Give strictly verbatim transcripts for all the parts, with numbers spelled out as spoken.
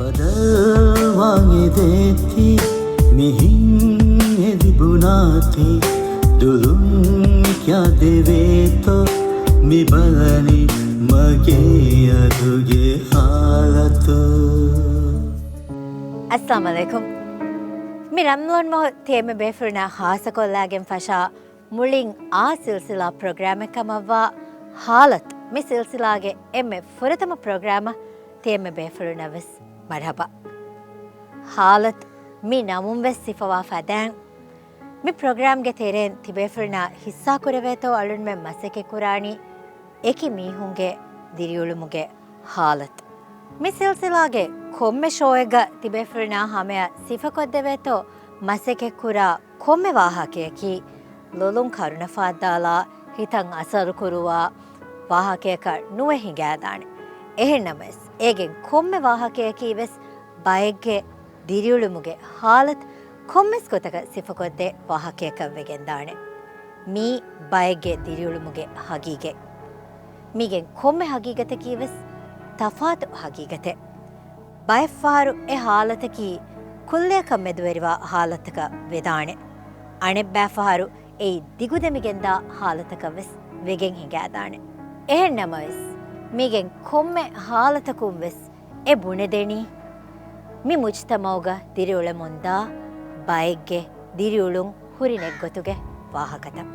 ބަދަލުވާން އެދޭތީ، މިހިން އެ ލިބުނާތީ، ދުލުން ކިޔާދެވޭތޯ، މި ބަލަނީ މަގޭ އަދުގެ ހާލަތު. އައްސަލާމު ޢަލައިކުމް. މި ރަމަޟާން މަހު ތި އެންމެ ބޭފުޅުންނާ ޚާއްޞަކޮށްލާގެން ފަށާ މުޅިން އާ ސިލްސިލާ ޕްރޮގްރާމެއް ކަމަށްވާ ހާލަތު، މި ސިލްސިލާގެ އެންމެ ފުރަތަމަ ޕްރޮގްރާމަށް ތި އެންމެ ބޭފުޅުންނަށް ވެސް މަރްޙަބާ. ހާލަތު މި ނަމުން ވެސް ސިފަވާ ފަދައިން، މި ޕްރޮގްރާމްގެ ތެރެއިން ތިބޭފުޅުންނާ ޙިއްޞާކުރެވޭތޯ އަޅުންމެން މަސައްކަތްކުރާނީ އެކި މީހުންގެ ދިރިއުޅުމުގެ ހާލަތު. މި ސިލްސިލާގެ ކޮންމެ ޝޯއެއްގަ ތިބޭފުޅުންނާ ހަމަޔަށް ސިފަކޮށްދެވޭތޯ މަސައްކަތްކުރާ ކޮންމެ ވާހަކަޔަކީ ލޮލުން ކަރުނަފާއްދާލާ، ހިތަށް އަސަރުކުރުވާ ވާހަކަޔަކަށް ނުވެ ހިނގާދާނެ. އެހެންނަމަވެސް، އޭގެން ކޮންމެ ވާހަކަޔަކީ ވެސް ބައެއްގެ ދިރިއުޅުމުގެ ހާލަތު ކޮންމެސް ގޮތަކަށް ސިފަކޮށްދޭ ވާހަކަޔަކަށް ވެގެންދާނެ. މީ ބައެއްގެ ދިރިއުޅުމުގެ ހަގީގަތް. މީގެން ކޮންމެ ހަގީގަތަކީ ވެސް ތަފާތު ހަގީގަތެއް. ބައެއްފަހަރު އެ ހާލަތަކީ ކުއްލިއަކަށް މެދުވެރިވާ ހާލަތަކަށް ވެދާނެ. އަނެއްބައިފަހަރު އެއީ ދިގުދެމިގެންދާ ހާލަތަކަށް ވެސް ވެގެން ހިނގާދާނެ. އެހެންނަމަވެސް، މީގެން ކޮންމެ ހާލަތަކުން ވެސް އެ ބުނެދެނީ، މި މުޖްތަމަޢުގަ ދިރިއުޅެމުންދާ ބައެއްގެ ދިރިއުޅުން ހުރި ނެތް ގޮތުގެ ވާހަކަތައް.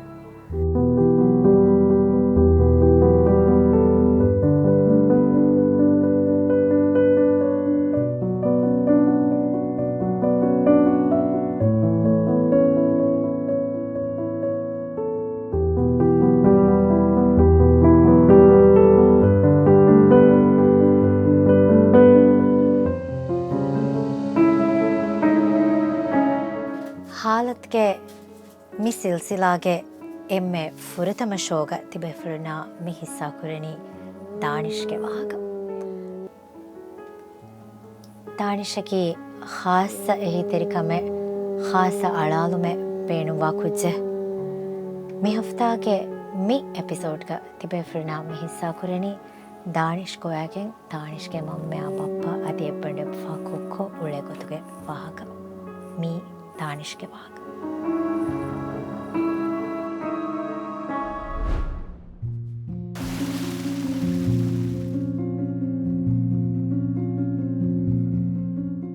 ހާލަތުގެ މި ސިލްސިލާގެ އެންމެ ފުރަތަމަ ޝޯގަ ތިބޭފުޅުންނާ މި ޙިއްޞާކުރަނީ ދާނިޝްގެ ވާހަކަ. ދާނިޝަކީ ޚާއްޞަ އެހީތެރިކަމެއް، ޚާއްޞަ އަޅާލުމެއް ބޭނުންވާ ކުއްޖެއް. މި ހަފްތާގެ މި އެޕިސޯޑްގަ ތިބޭފުޅުންނާ މި ޙިއްޞާކުރަނީ ދާނިޝް ގޮވާގެން ދާނިޝްގެ މަންމައާ ބައްޕަ އަދި އެއްބަނޑު އެއްބަފާ ކޮއްކޮ އުޅޭ ގޮތުގެ ވާހަކަ. މީ ދާނިޝްގެ ވާހަކަ.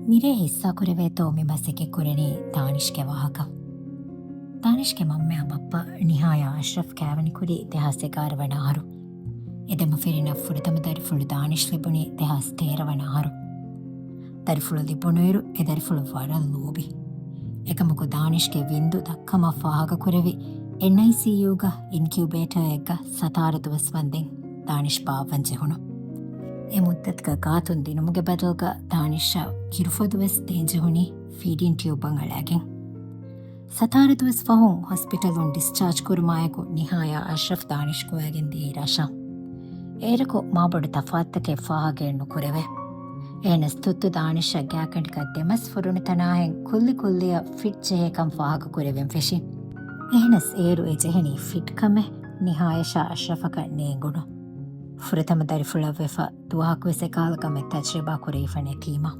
މިރޭ ޙިއްޞާކުރެވޭތޯ މި މަސައްކަތްކުރަނީ ދާނިޝްގެ ވާހަކަ. ދާނިޝްގެ މަންމައާ ބައްޕަ ނިހާޔާ އަޝްރަފް ކާވެނިކުރީ ދެހާސް އެގާރަ ވަނަ އަހަރު. އެދެމަފިރިނަށް ފުރަތަމަ ދަރިފުޅު ދާނިޝް ލިބުނީ ދެހާސް ތޭރަ ވަނަ އަހަރު. ދަރިފުޅު ލިބުނުއިރު އެ ދަރިފުޅު ވަރަށް ލޯބި. އެކަމަކު ދާނިޝްގެ ވިންދު ދަށްކަމަށް ފާހަގަކުރެވި، އެންއައިސީޔޫގަ އިންކިއުބޭޓަރއެއްގަ ސަތާރަ ދުވަސް ވަންދެން ދާނިޝް ބާއްވަން ޖެހުނު. އެ މުއްދަތުގަ ގާތުން ދިނުމުގެ ބަދަލުގަ ދާނިޝަށް ކިރުފޮދުވެސް ދޭންޖެހުނީ ފީޑިން ޓިއުބަށް އަޅާގެން. ސަތާރަ ދުވަސް ފަހުން ހޮސްޕިޓަލުން ޑިސްޗާޖް ކުރުމާއެކު ނިހާޔާ އަޝްރަފް ދާނިޝް ގޮވައިގެން ދިޔައީ ރަށަށް. އޭރަކު މާބޮޑު ތަފާތުތަކެއް ފާހަގައެއް ނުކުރެވޭ. އެހެނަސް ތުއްތު ދާނިޝަށް ގާތްގަނޑަކަށް ދެމަސް ފުރުނުތަނާހެން ކުއްލި ކުއްލިއަށް ފިޓް ޖެހޭކަން ފާހަގަކުރެވެން ފެށި. އެހެނަސް އޭރު އެ ޖެހެނީ ފިޓްކަމެއް ނިހާޔަށާ އަޝްރަފަކަށް ނޭނގުނު. ފުރަތަމަ ދަރިފުޅަށްވެފަ ދުވަހަކުވެސް އެކަހަލަ ކަމެއް ތަޖްރިބާ ކުރެވިފަ ނެތީމަ.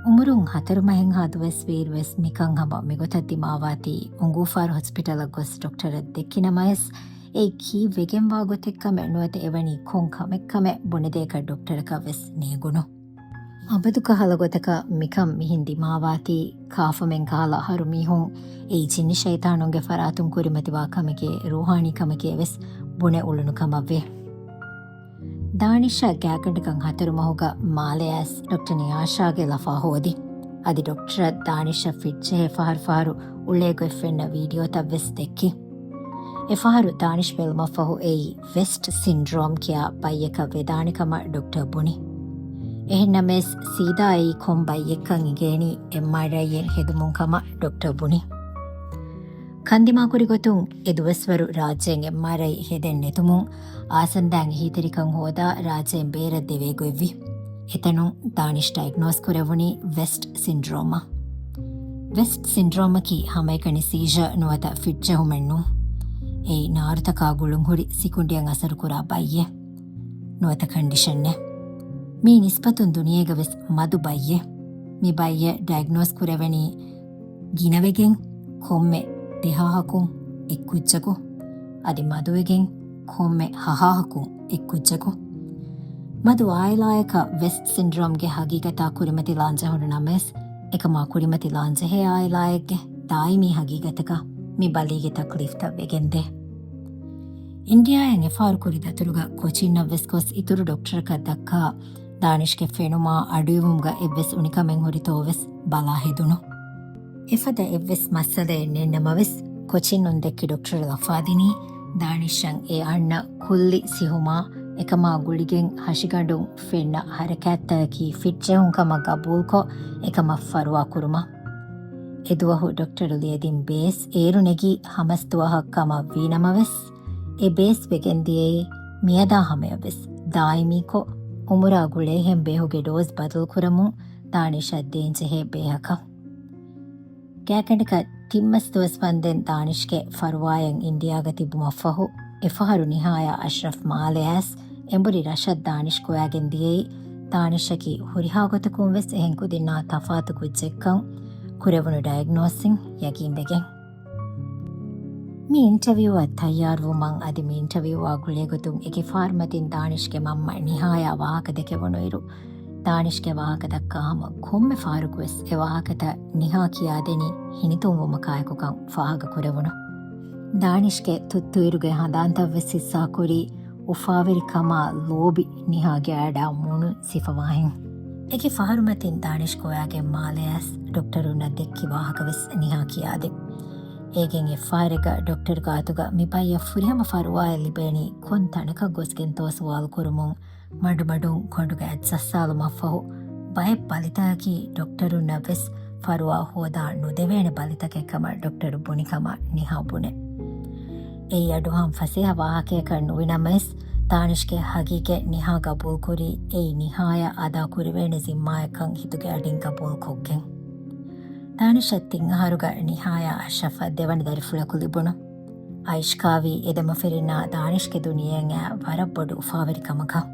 އުމުރުން ހަތަރު މަހެއްހާ ދުވަސް ވީއިރުވެސް މިކަން ހަމަ މިގޮތަށް ދިމާވާތީ އުނގޫފާރު ހޮސްޕިޓަލަށް ގޮސް ޑޮކްޓަރަށް ދެއްކިނަމަވެސް، އެއީ ކީއްވެގެންވާ ގޮތެއްކަމެއް ނުވަތަ އެވަނީ ކޮން ކަމެއްކަމެއް ބުނެދޭކަށް ޑޮކްޓަރަކަށްވެސް ނޭނގުނު. އަބަދުކަހަލަ ގޮތަކަށް މިކަން މިހެން ދިމާވާތީ، ކާފަމެން ކަހަލަ އަހަރު މީހުން އެއީ ޖިންނި ޝައިޠާނުންގެ ފަރާތުން ކުރިމަތިވާ ކަމެކޭ، ރޫޙާނީ ކަމެކޭ ވެސް ބުނެ އުޅުނު ކަމަށްވޭ. ދާނިޝަށް ގާތްގަނޑަކަށް ހަތަރު މަހުގަ މާލެ އައިސް ޑޮކްޓަރ ނިޔާޝާގެ ލަފާ ހޯދި. އަދި ޑޮކްޓަރަށް ދާނިޝަށް ފިޓް ޖެހޭ ފަހަރު ފަހަރު އުޅޭ ގޮތް ފެންނަ ވީޑިއޯތައްވެސް ދެއްކި. އެފަހަރު ދާނިޝް ބެލުމަށްފަހު އެއީ ވެސްޓް ސިންޑްރޯމް ކިޔާ ބައްޔަކަށް ވެދާނެ ކަމަށް ޑޮކްޓަރ ބުނި. އެހެންނަމަވެސް، ސީދާ އެއީ ކޮން ބައްޔެއްކަން އިނގޭނީ އެމްއާރްއައިއެއް ހެދުމުން ކަމަށް ޑޮކްޓަރ ބުނި. ކަންދިމާކުރި ގޮތުން އެ ދުވަސްވަރު ރާއްޖޭން އެމްއާރްއައި ހެދެން ނެތުމުން، އާސަންދާއިން އެހީތެރިކަން ހޯދާ ރާއްޖޭން ބޭރަށް ދެވޭ ގޮތްވި. އެތަނުން ދާނިޝް ޑައިގްނޯސް ކުރެވުނީ ވެސްޓް ސިންޑްރޯމަށް. ވެސްޓް ސިންޑްރޯމަކީ ހަމައެކަނި ސީޒަރ ނުވަތަ ފިޓް ޖެހުމެއް ނޫން. އެއީ ނާރުތަކާ ގުޅުންހުރި ސިކުނޑިއަށް އަސަރުކުރާ ބައްޔެއް ނުވަތަ ކަންޑިޝަނެއް. މީ ނިސްބަތުން ދުނިޔޭގަ ވެސް މަދު ބައްޔެއް. މި ބައްޔަށް ޑައިގްނޯސް ކުރެވެނީ ގިނަވެގެން ކޮންމެ ދެހާހަކުން އެއްކުއްޖަކު. އަދި މަދުވެގެން ކޮންމެ ހަހާހަކުން އެއްކުއްޖަކު. މަދު އާއިލާއަކަށް ވެސްޓް ސިންޑްރޯމްގެ ހަގީގަތާ ކުރިމަތިލާން ޖެހުނު ނަމަވެސް، އެކަމާ ކުރިމަތިލާން ޖެހޭ އާއިލާއެއްގެ ދާއިމީ ހަގީގަތަކަށް މި ބަލީގެ ތަކްލީފްތައް ވެގެންދޭ. އިންޑިއާއަށް އެފާރު ކުރި ދަތުރުގަ ކޮޗިންއަށް ވެސް ގޮސް އިތުރު ޑޮކްޓަރަކަށް ދައްކާ ދާނިޝްގެ ފެނުމާ އަޑުއިވުމުގަ އެއްވެސް އުނިކަމެއް ހުރިތޯ ވެސް ބަލާ ހެދުނު. އެފަދަ އެއްވެސް މައްސަލައެއް ނެތް ނަމަވެސް، ކޮޗިން އުނދައްކި ޑޮކްޓަރު ލަފާދިނީ، ދާނިޝަށް އެ އަންނަ ކުއްލި ސިހުމާ އެކަމާ ގުޅިގެން ހަށިގަނޑުން ފެންނަ ހަރަކާތްތަކަކީ ފިޓްޖެހުން ކަމަށް ގަބޫލުކޮށް، އެކަމަށް ފަރުވާ ކުރުމަށް. އެދުވަހު ޑޮކްޓަރު ލިޔެދިން ބޭސް އޭރު ނެގި ހަމަސް ދުވަހަށް ކަމަށް ވީ ނަމަވެސް، އެ ބޭސް ވެގެން ދިޔައީ މިއަދާ ހަމަޔަށް ވެސް ދާއިމީކޮށް، އުމުރާ ގުޅޭހެން ބޭހުގެ ޑޯޒް ބަދަލުކުރަމުން ދާނިޝަށް ދޭންޖެހޭ ބޭހަކަށް. ގާތްގަނޑަކަށް ތިން މަސް ދުވަސް ވަންދެން ދާނިޝްގެ ފަރުވާއަށް އިންޑިއާގަ ތިބުމަށްފަހު، އެފަހަރު ނިހާޔާ އަޝްރަފް މާލެއަސް އެނބުރި ރަށަށް ދާނިޝް ގޮވާގެން ދިޔައީ، ދާނިޝަކީ ހުރިހާ ގޮތަކުން ވެސް އެހެން ކުދިންނާ ތަފާތު ކުއްޖެއްކަން ކުރެވުނު ޑައިގްނޯސްއިން ޔަގީންވެގެން. މި އިންޓަވިއުއަށް ތައްޔާރުވުމަށް އަދި މި އިންޓަވިއުއާ ގުޅޭގޮތުން އެކި ފަހަރުމަތިން ދާނިޝްގެ މަންމަ ނިހާޔާ ވާހަކަ ދެކެވުނުއިރު، ދާނިޝްގެ ވާހަކަ ދައްކާ ހަމަ ކޮންމެ ފަހަރަކުވެސް އެ ވާހަކަތައް ނިހާ ކިޔާދެނީ ހިނިތުންވުމަކާއެކުކަން ފާހަގަކުރެވުނު. ދާނިޝްގެ ތުއްތުއިރުގެ ހަނދާންތައްވެސް ހިއްސާކުރީ، އުފާވެރިކަމާ ލޯބި ނިހާގެ އަޑާ މޫނުން ސިފަވާހެން. އެކި ފަހަރުމަތިން ދާނިޝް ގޮވާގެން މާލެއަސް ޑޮކްޓަރުންނަށް ދެއްކި ވާހަކަވެސް ނިހާ ކިޔާދިން. އޭގެން އެއްފަހަރެއްގަ ޑޮކްޓަރު ގާތުގަ މި ބައްޔަށް ފުރިހަމަ ފަރުވާއެއް ލިބޭނީ ކޮން ތަނަކަށް ގޮސްގެންތޯ ސުވާލު ކުރުމުން، މަޑުމަޑުން ކޮނޑުގައި ޖައްސާލުމަށްފަހު، ބައެއް ބަލިތަކަކީ ޑޮކްޓަރުންނަށް ވެސް ފަރުވާ ހޯދާ ނުދެވޭނެ ބަލިތަކެއް ކަމަށް ޑޮކްޓަރު ބުނި ކަމަށް ނިހާ ބުނޭ. އެއީ އަޑު އަހަން ފަސޭހަ ވާހަކަޔަކަށް ނުވި ނަމަވެސް، ދާނިޝްގެ ހަގީގަތް ނިހާ ގަބޫލުކުރީ އެއީ ނިހާޔަށް އަދާ ކުރެވޭނެ ޒިންމާއެއްކަން ހިތުގެ އަޑިން ގަބޫލުކޮށްގެން. ދާނިޝަށް ތިން އަހަރުގަ ނިހާޔާ އަޝްރަފަށް ދެވަނަ ދަރިފުޅަކު ލިބުނު. އައިޝްކާވީ އެދެމަފިރިންނާ ދާނިޝްގެ ދުނިޔެއަށް އައި ވަރަށް ބޮޑު އުފާވެރި ކަމަކަށް.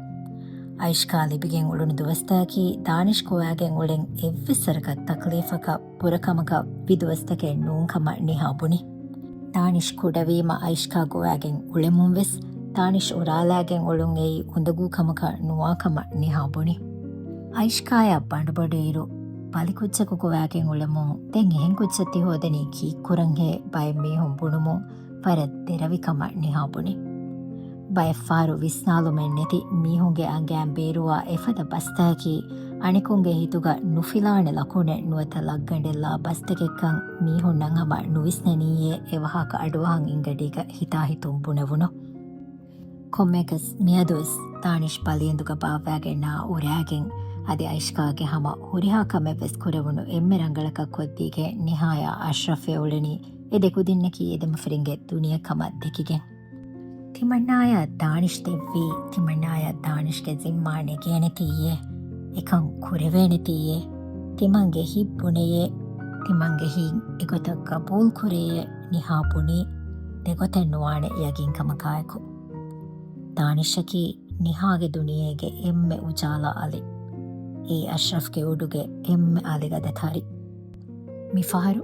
އައިޝްކާ ލިބިގެން އުޅުނު ދުވަސްތަކަކީ ދާނިޝް ގޮވާގެން އުޅެން އެއްވެސް ވަރަކަށް ތަކްލީފަކަށް ބުރަކަމަކަށް ވި ދުވަސްތަކެއް ނޫން ކަމަށް ނިހާ ބުނި. ދާނިޝް ކުޑަވީމަ އައިޝްކާ ގޮވާގެން އުޅެމުން ވެސް، ދާނިޝް އުރާލާގެން އުޅުން އެއީ އުނދަގޫ ކަމަކަށް ނުވާ ކަމަށް ނިހާ ބުނި. އައިޝްކާޔަށް ބަނޑުބޮޑުއިރު، ބަލިކުއްޖަކު ގޮވާގެން އުޅެމުން ދެން އެހެން ކުއްޖެއް ތި ހޯދަނީ ކީއްކުރަންހޭ ބައެއް މީހުން ބުނުމުން ވަރަށް ދެރަވި ކަމަށް ނިހާ ބުނި. ބައެއްފަހަރު ވިސްނާލުމެއް ނެތި މީހުންގެ އަނގައިން ބޭރުވާ އެފަދަ ބަސްތަކަކީ އަނެކުންގެ ހިތުގަ ނުފިލާނެ ލަކުނެއް ނުވަތަ ލައްގަނޑެއްލާ ބަސްތަކެއްކަން މީހުންނަށް ހަމަ ނުވިސްނެނީއޭ އެ ވާހަކަ އަޑުއަހަން އިނގަޑީގަ ހިތާހިތުން ބުނެވުނު. ކޮންމެއަކަސް މިއަދުވެސް ދާނިޝް ބަލިއެނދުގަ ބާއްވާގެންނާ އުރާގެން އަދި އައިޝްކާގެ ހަމަ ހުރިހާ ކަމެއްވެސް ކުރެވުނު އެންމެ ރަނގަޅަކަށް ކޮށްދީގެން ނިހާޔާ އަޝްރަފްވެ އުޅެނީ އެ ދެ ކުދިންނަކީ އެދެމަފިރިންގެ ދުނިޔެ ކަމަށް ދެކިގެން. ތިމަންނާޔަށް ދާނިޝް ދެއްވީ، ތިމަންނާޔަށް ދާނިޝްގެ ޒިންމާ ނެގޭނެތީއޭ، އެކަން ކުރެވޭނެތީއޭ، ތިމަންގެ ހިތް ބުނެޔޭ، ތިމަންގެ ހިތް އެގޮތަށް ގަބޫލުކުރެޔޭ ނިހާ ބުނީ، ދެގޮތެއް ނުވާނެ ޔަގީންކަމަކާއެކު. ދާނިޝަކީ ނިހާގެ ދުނިޔޭގެ އެންމެ އުޖާލާ އަލި. އެއީ އަޝްރަފްގެ އުޑުގެ އެންމެ އަލިގަދަ ތަރި. މިފަހަރު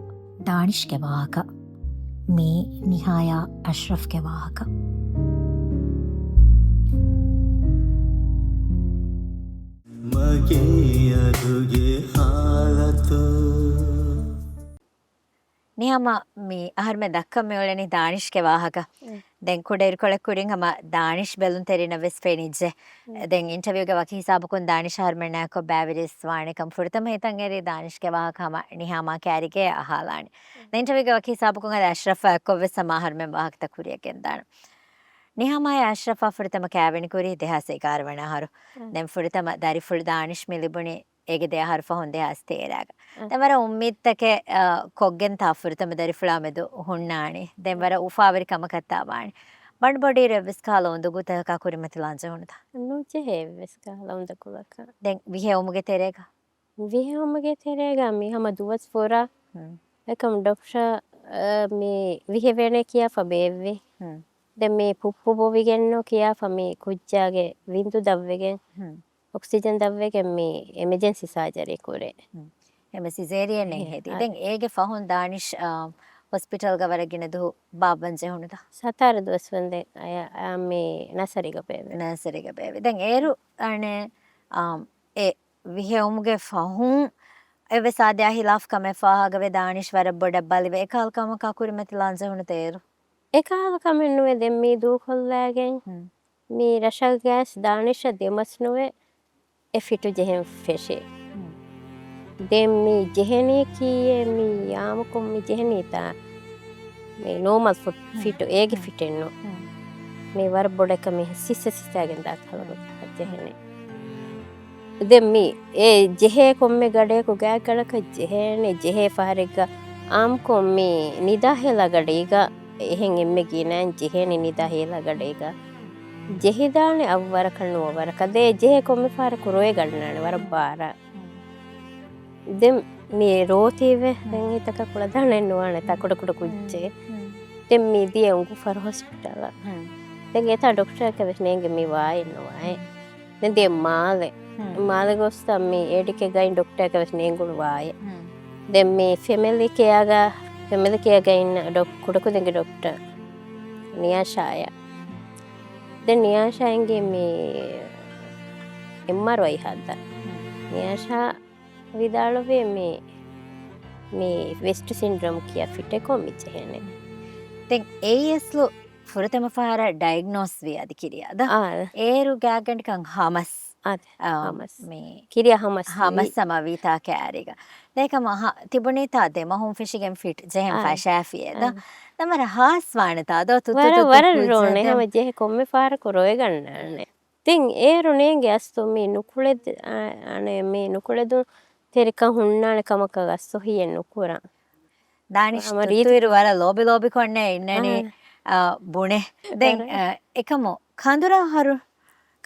ދާނިޝްގެ ވާހަކަ. މީ ނިހާޔާ އަޝްރަފްގެ ވާހަކަ. މަގޭ އަޑުގެ ހާލަތު. ނިހާމާ، މި އަހަރުމެން ދައްކަން މިއުޅެނީ ދާނިޝްގެ ވާހަކަ. އެ. ދެން ކުޑައިރުކޮޅެއް ކުރިން ހަމަ ދާނިޝް ބެލުންތެރިނަށް ވެސް ފެނިއްޖެ. އެ. ދެން އިންޓަވިއުގެ ވަކި ހިސާބަކުން ދާނިޝް އަހަރުމެންނާއެކު ބައިވެރިވެސް ވާނެކަން ފުރަތަމަ ހިތަށް އެރީ ދާނިޝްގެ ވާހަކަ ހަމަ ނިހާމާ ކާރިގެ އަހާލާނެ. އެ. ދެން އިންޓަވިއުގެ ވަކި ހިސާބަކުން އަދި އަޝްރަފާ އެއްކޮށް ވެސް ހަމަ އަހަރުމެން ވާހަކަތައް ކުރިއަށް ގެންދާނެ. ނިހާމާއާ އަޝްރަފާ ފުރަތަމަ ކާވެނިކުރީ ދެހާސް އެގާރަ ވަނަ އަހަރު. އެ. ދެން ފުރަތަމަ ދަރިފުޅު ދާނިޝް މި ލިބުނީ އޭގެ ދެ އަހަރު ފަހުން ދެހާސް ތޭރަގަ. އަ. ދެން ވަރަށް އުއްމީދުތަކެއް، އަ، ކޮށްގެންތާ ފުރަތަމަ ދަރިފުޅާ މެދު ހުންނާނީ. ދެން އަ. ވަރަށް އުފާވެރި ކަމަކަށްތާ ވާނީ. ބަނޑުބޮޑުއިރު އެއްވެސް ކަހަލަ އުނދަގޫތަކަކާ ކުރިމަތިލާން ޖެހުނުތަ؟ ނުޖެހޭ އެއްވެސް ކަހަލަ އުނދަގުލަކަށް. ދެން ވިހެއުމުގެ ތެރޭގަ؟ ވިހެއުމުގެ ތެރޭގަ މި ހަމަ ދުވަސް ފުރާ ހުން. އެކަމް ޑޮކްޓަރ، އަ، މި ވިހެވޭނެ ކިޔާފަ ބޭއްވި. ހުން. ދެން މި ޕުއްޕު ބޮވިގެންނު ކިޔާފަ މި ކުއްޖާގެ ވިންދު ދަށްވެގެން. ހުން. އޮކްސިޖަން ދަށްވެގެން މި އެމަޖެންސީ ސާޖަރީ ކުރޭ. ހުން. އެމަ ސިޒޭރިއަން އެ، ހެދި. އާ. ދެން އޭގެ ފަހުން ދާނިޝް، އާ، ހޮސްޕިޓަލްގަ ވަރަށް ގިނަ ދުވަހު ބާއްވަން ޖެހުނުތަ؟ ސަތާރަ ދުވަސް ވަންދެން އަޔަ-، އާ، މި ނަސަރީގަ ބޭއްވި. ނަސަރީގަ ބޭއްވި. ދެން އޭރު އަނެ، އާ، އެ ވިހެއުމުގެ ފަހުން އެއްވެސް އާދަޔާ ހިލާފް ކަމެއް ފާހަގަވެ ދާނިޝް ވަރަށް ބޮޑަށް ބަލިވެ އެކަހަލަ ކަމަކާ ކުރިމަތިލާން ޖެހުނުތަ އޭރު؟ އެކަހަލަ ކަމެއް ނުވެ ދެން މީ ދޫކޮށްލައިގެން ހުން. މީ ރަށަށް ގަސް ދާނިޝަށް ދެމަސް ނުވެ އެ ފިޓު ޖެހެން ފެށޭ. ހުން. ދެން މީ ޖެހެނީ ކީއޭ މީ ޔާމުކޮށް މި ޖެހެނީތާ މި ނޯމަލް ފުޓް ހުން. ފިޓު އޭގެ ހުން. ފިޓެއްނު. ހުން. މީ ވަރަށް ބޮޑަކަށް މި ސިއްސަ ސިއްސައިގެން ދާ ކަހަލަ ގޮތަކަށް ޖެހެނީ. ދެން މި އެ ޖެހޭ ކޮންމެ ގަޑައަކު ގާތްގަނޑަކަށް ޖެހޭނެ، ޖެހޭ ފަހަރެއްގަ އާއްމުކޮށް މި ނިދާ ހޭލާ ގަޑައިގަ އެހެން އެންމެ ގިނައިން ޖެހޭނެ ނިދާ ހޭލާ ގަޑައިގަ. ޖެހިދާނެ އަށްވަރަކަށް ނުވަ ވަރަކަށް. ދޭ ޖެހޭ ކޮންމެ ފަހަރަކު ރޮއެ ގަންނާނެ ވަރަށް ބާރަށް. ދެން މި ރޯތީވެ ދެން ހިތަކަށް ކުޅަދާނެ ނުވާނެ ތާ ކުޑަކުޑަ ކުއްޖެއް. ދެން މި ދިޔަ އުނގޫފާރު ހޮސްޕިޓަލަށް. ދެން އެތާ ޑޮކްޓަރަކަށް ވެސް ނޭނގެ މި ވާއެއް ނުވާއެއް. ދެން ދިޔަ މާލެ. މާލެ ގޮސްތަ މި އޭޑިކެ ގައިން ޑޮކްޓަރަކަށް ވެސް ނޭނގުނު ވާއެއް. ދެން މި ފެމިލީ ކެއާގަ، ފެމިލީ ކެއާގަ އިންނަ ޑޮކް-، ކުޑަކުދިންގެ ޑޮކްޓަރ ނިޔާޝާޔާ. ދެން ނިޔާޝާ އެނގި މި އެމްއާރްއައި ހައްދަ. ނިޔާޝާ ވިދާޅުވި މި، މި ވެސްޓް ސިންޑްރޯމް ކިޔާ ފިޓެއްކޮށް މި ޖެހޭނެ. ދެން އެއީ އަސްލު ފުރަތަމަ ފަހަރަށް ޑައިގްނޯސް ވީ އަދި ކިރިޔާ ދަ؟ އާ. އޭރު ގާތްގަނޑަކަށް ހަމަސް. އާ، އާ، ހަމަސް. މި ކިރިޔާ ހަމަސް ވީ. ހަމަސް ހަމަ ވީތާ ކައިރީގަ. ދެން އެކަމަ ހަ-، ތިބުނީތާ ދެ މަހުން ފެށިގެން ފިޓް ޖެހެން އާ. ފަށާފިއޭ ދަ؟ އާ. ނަމަ ވަރަށް ހާސްވާނެތާ ދޯ ތުއްތު ވަރަށް، ތުއްތު ވަރަށް ކުއްޖެއް ރޯނެ ދެން. ހަމަ ޖެހޭ ކޮންމެ ފަހަރަކު ރޮއެ ގަންނާނެ. ދެން އޭރު ނޭނގެ އަސްލު މި ނުކުޅެދު-، އާ، އަނެއް މި ނުކުޅެދުންތެރިކަން ހުންނާނެ ކަމަކަށް އަސްލު ހިޔެއް ނުކުރާ. ދާނިޝް ހަމަ ރީތި ތުއްތުއިރު ވަރަށް ލޯބި ލޯބި ކޮންނޭ އިންނަނީ، އާ. އާ، ބުނެ. ދެން، ވަރަށް. އާ، އެކަމު ކަނދުރާ އަހަރު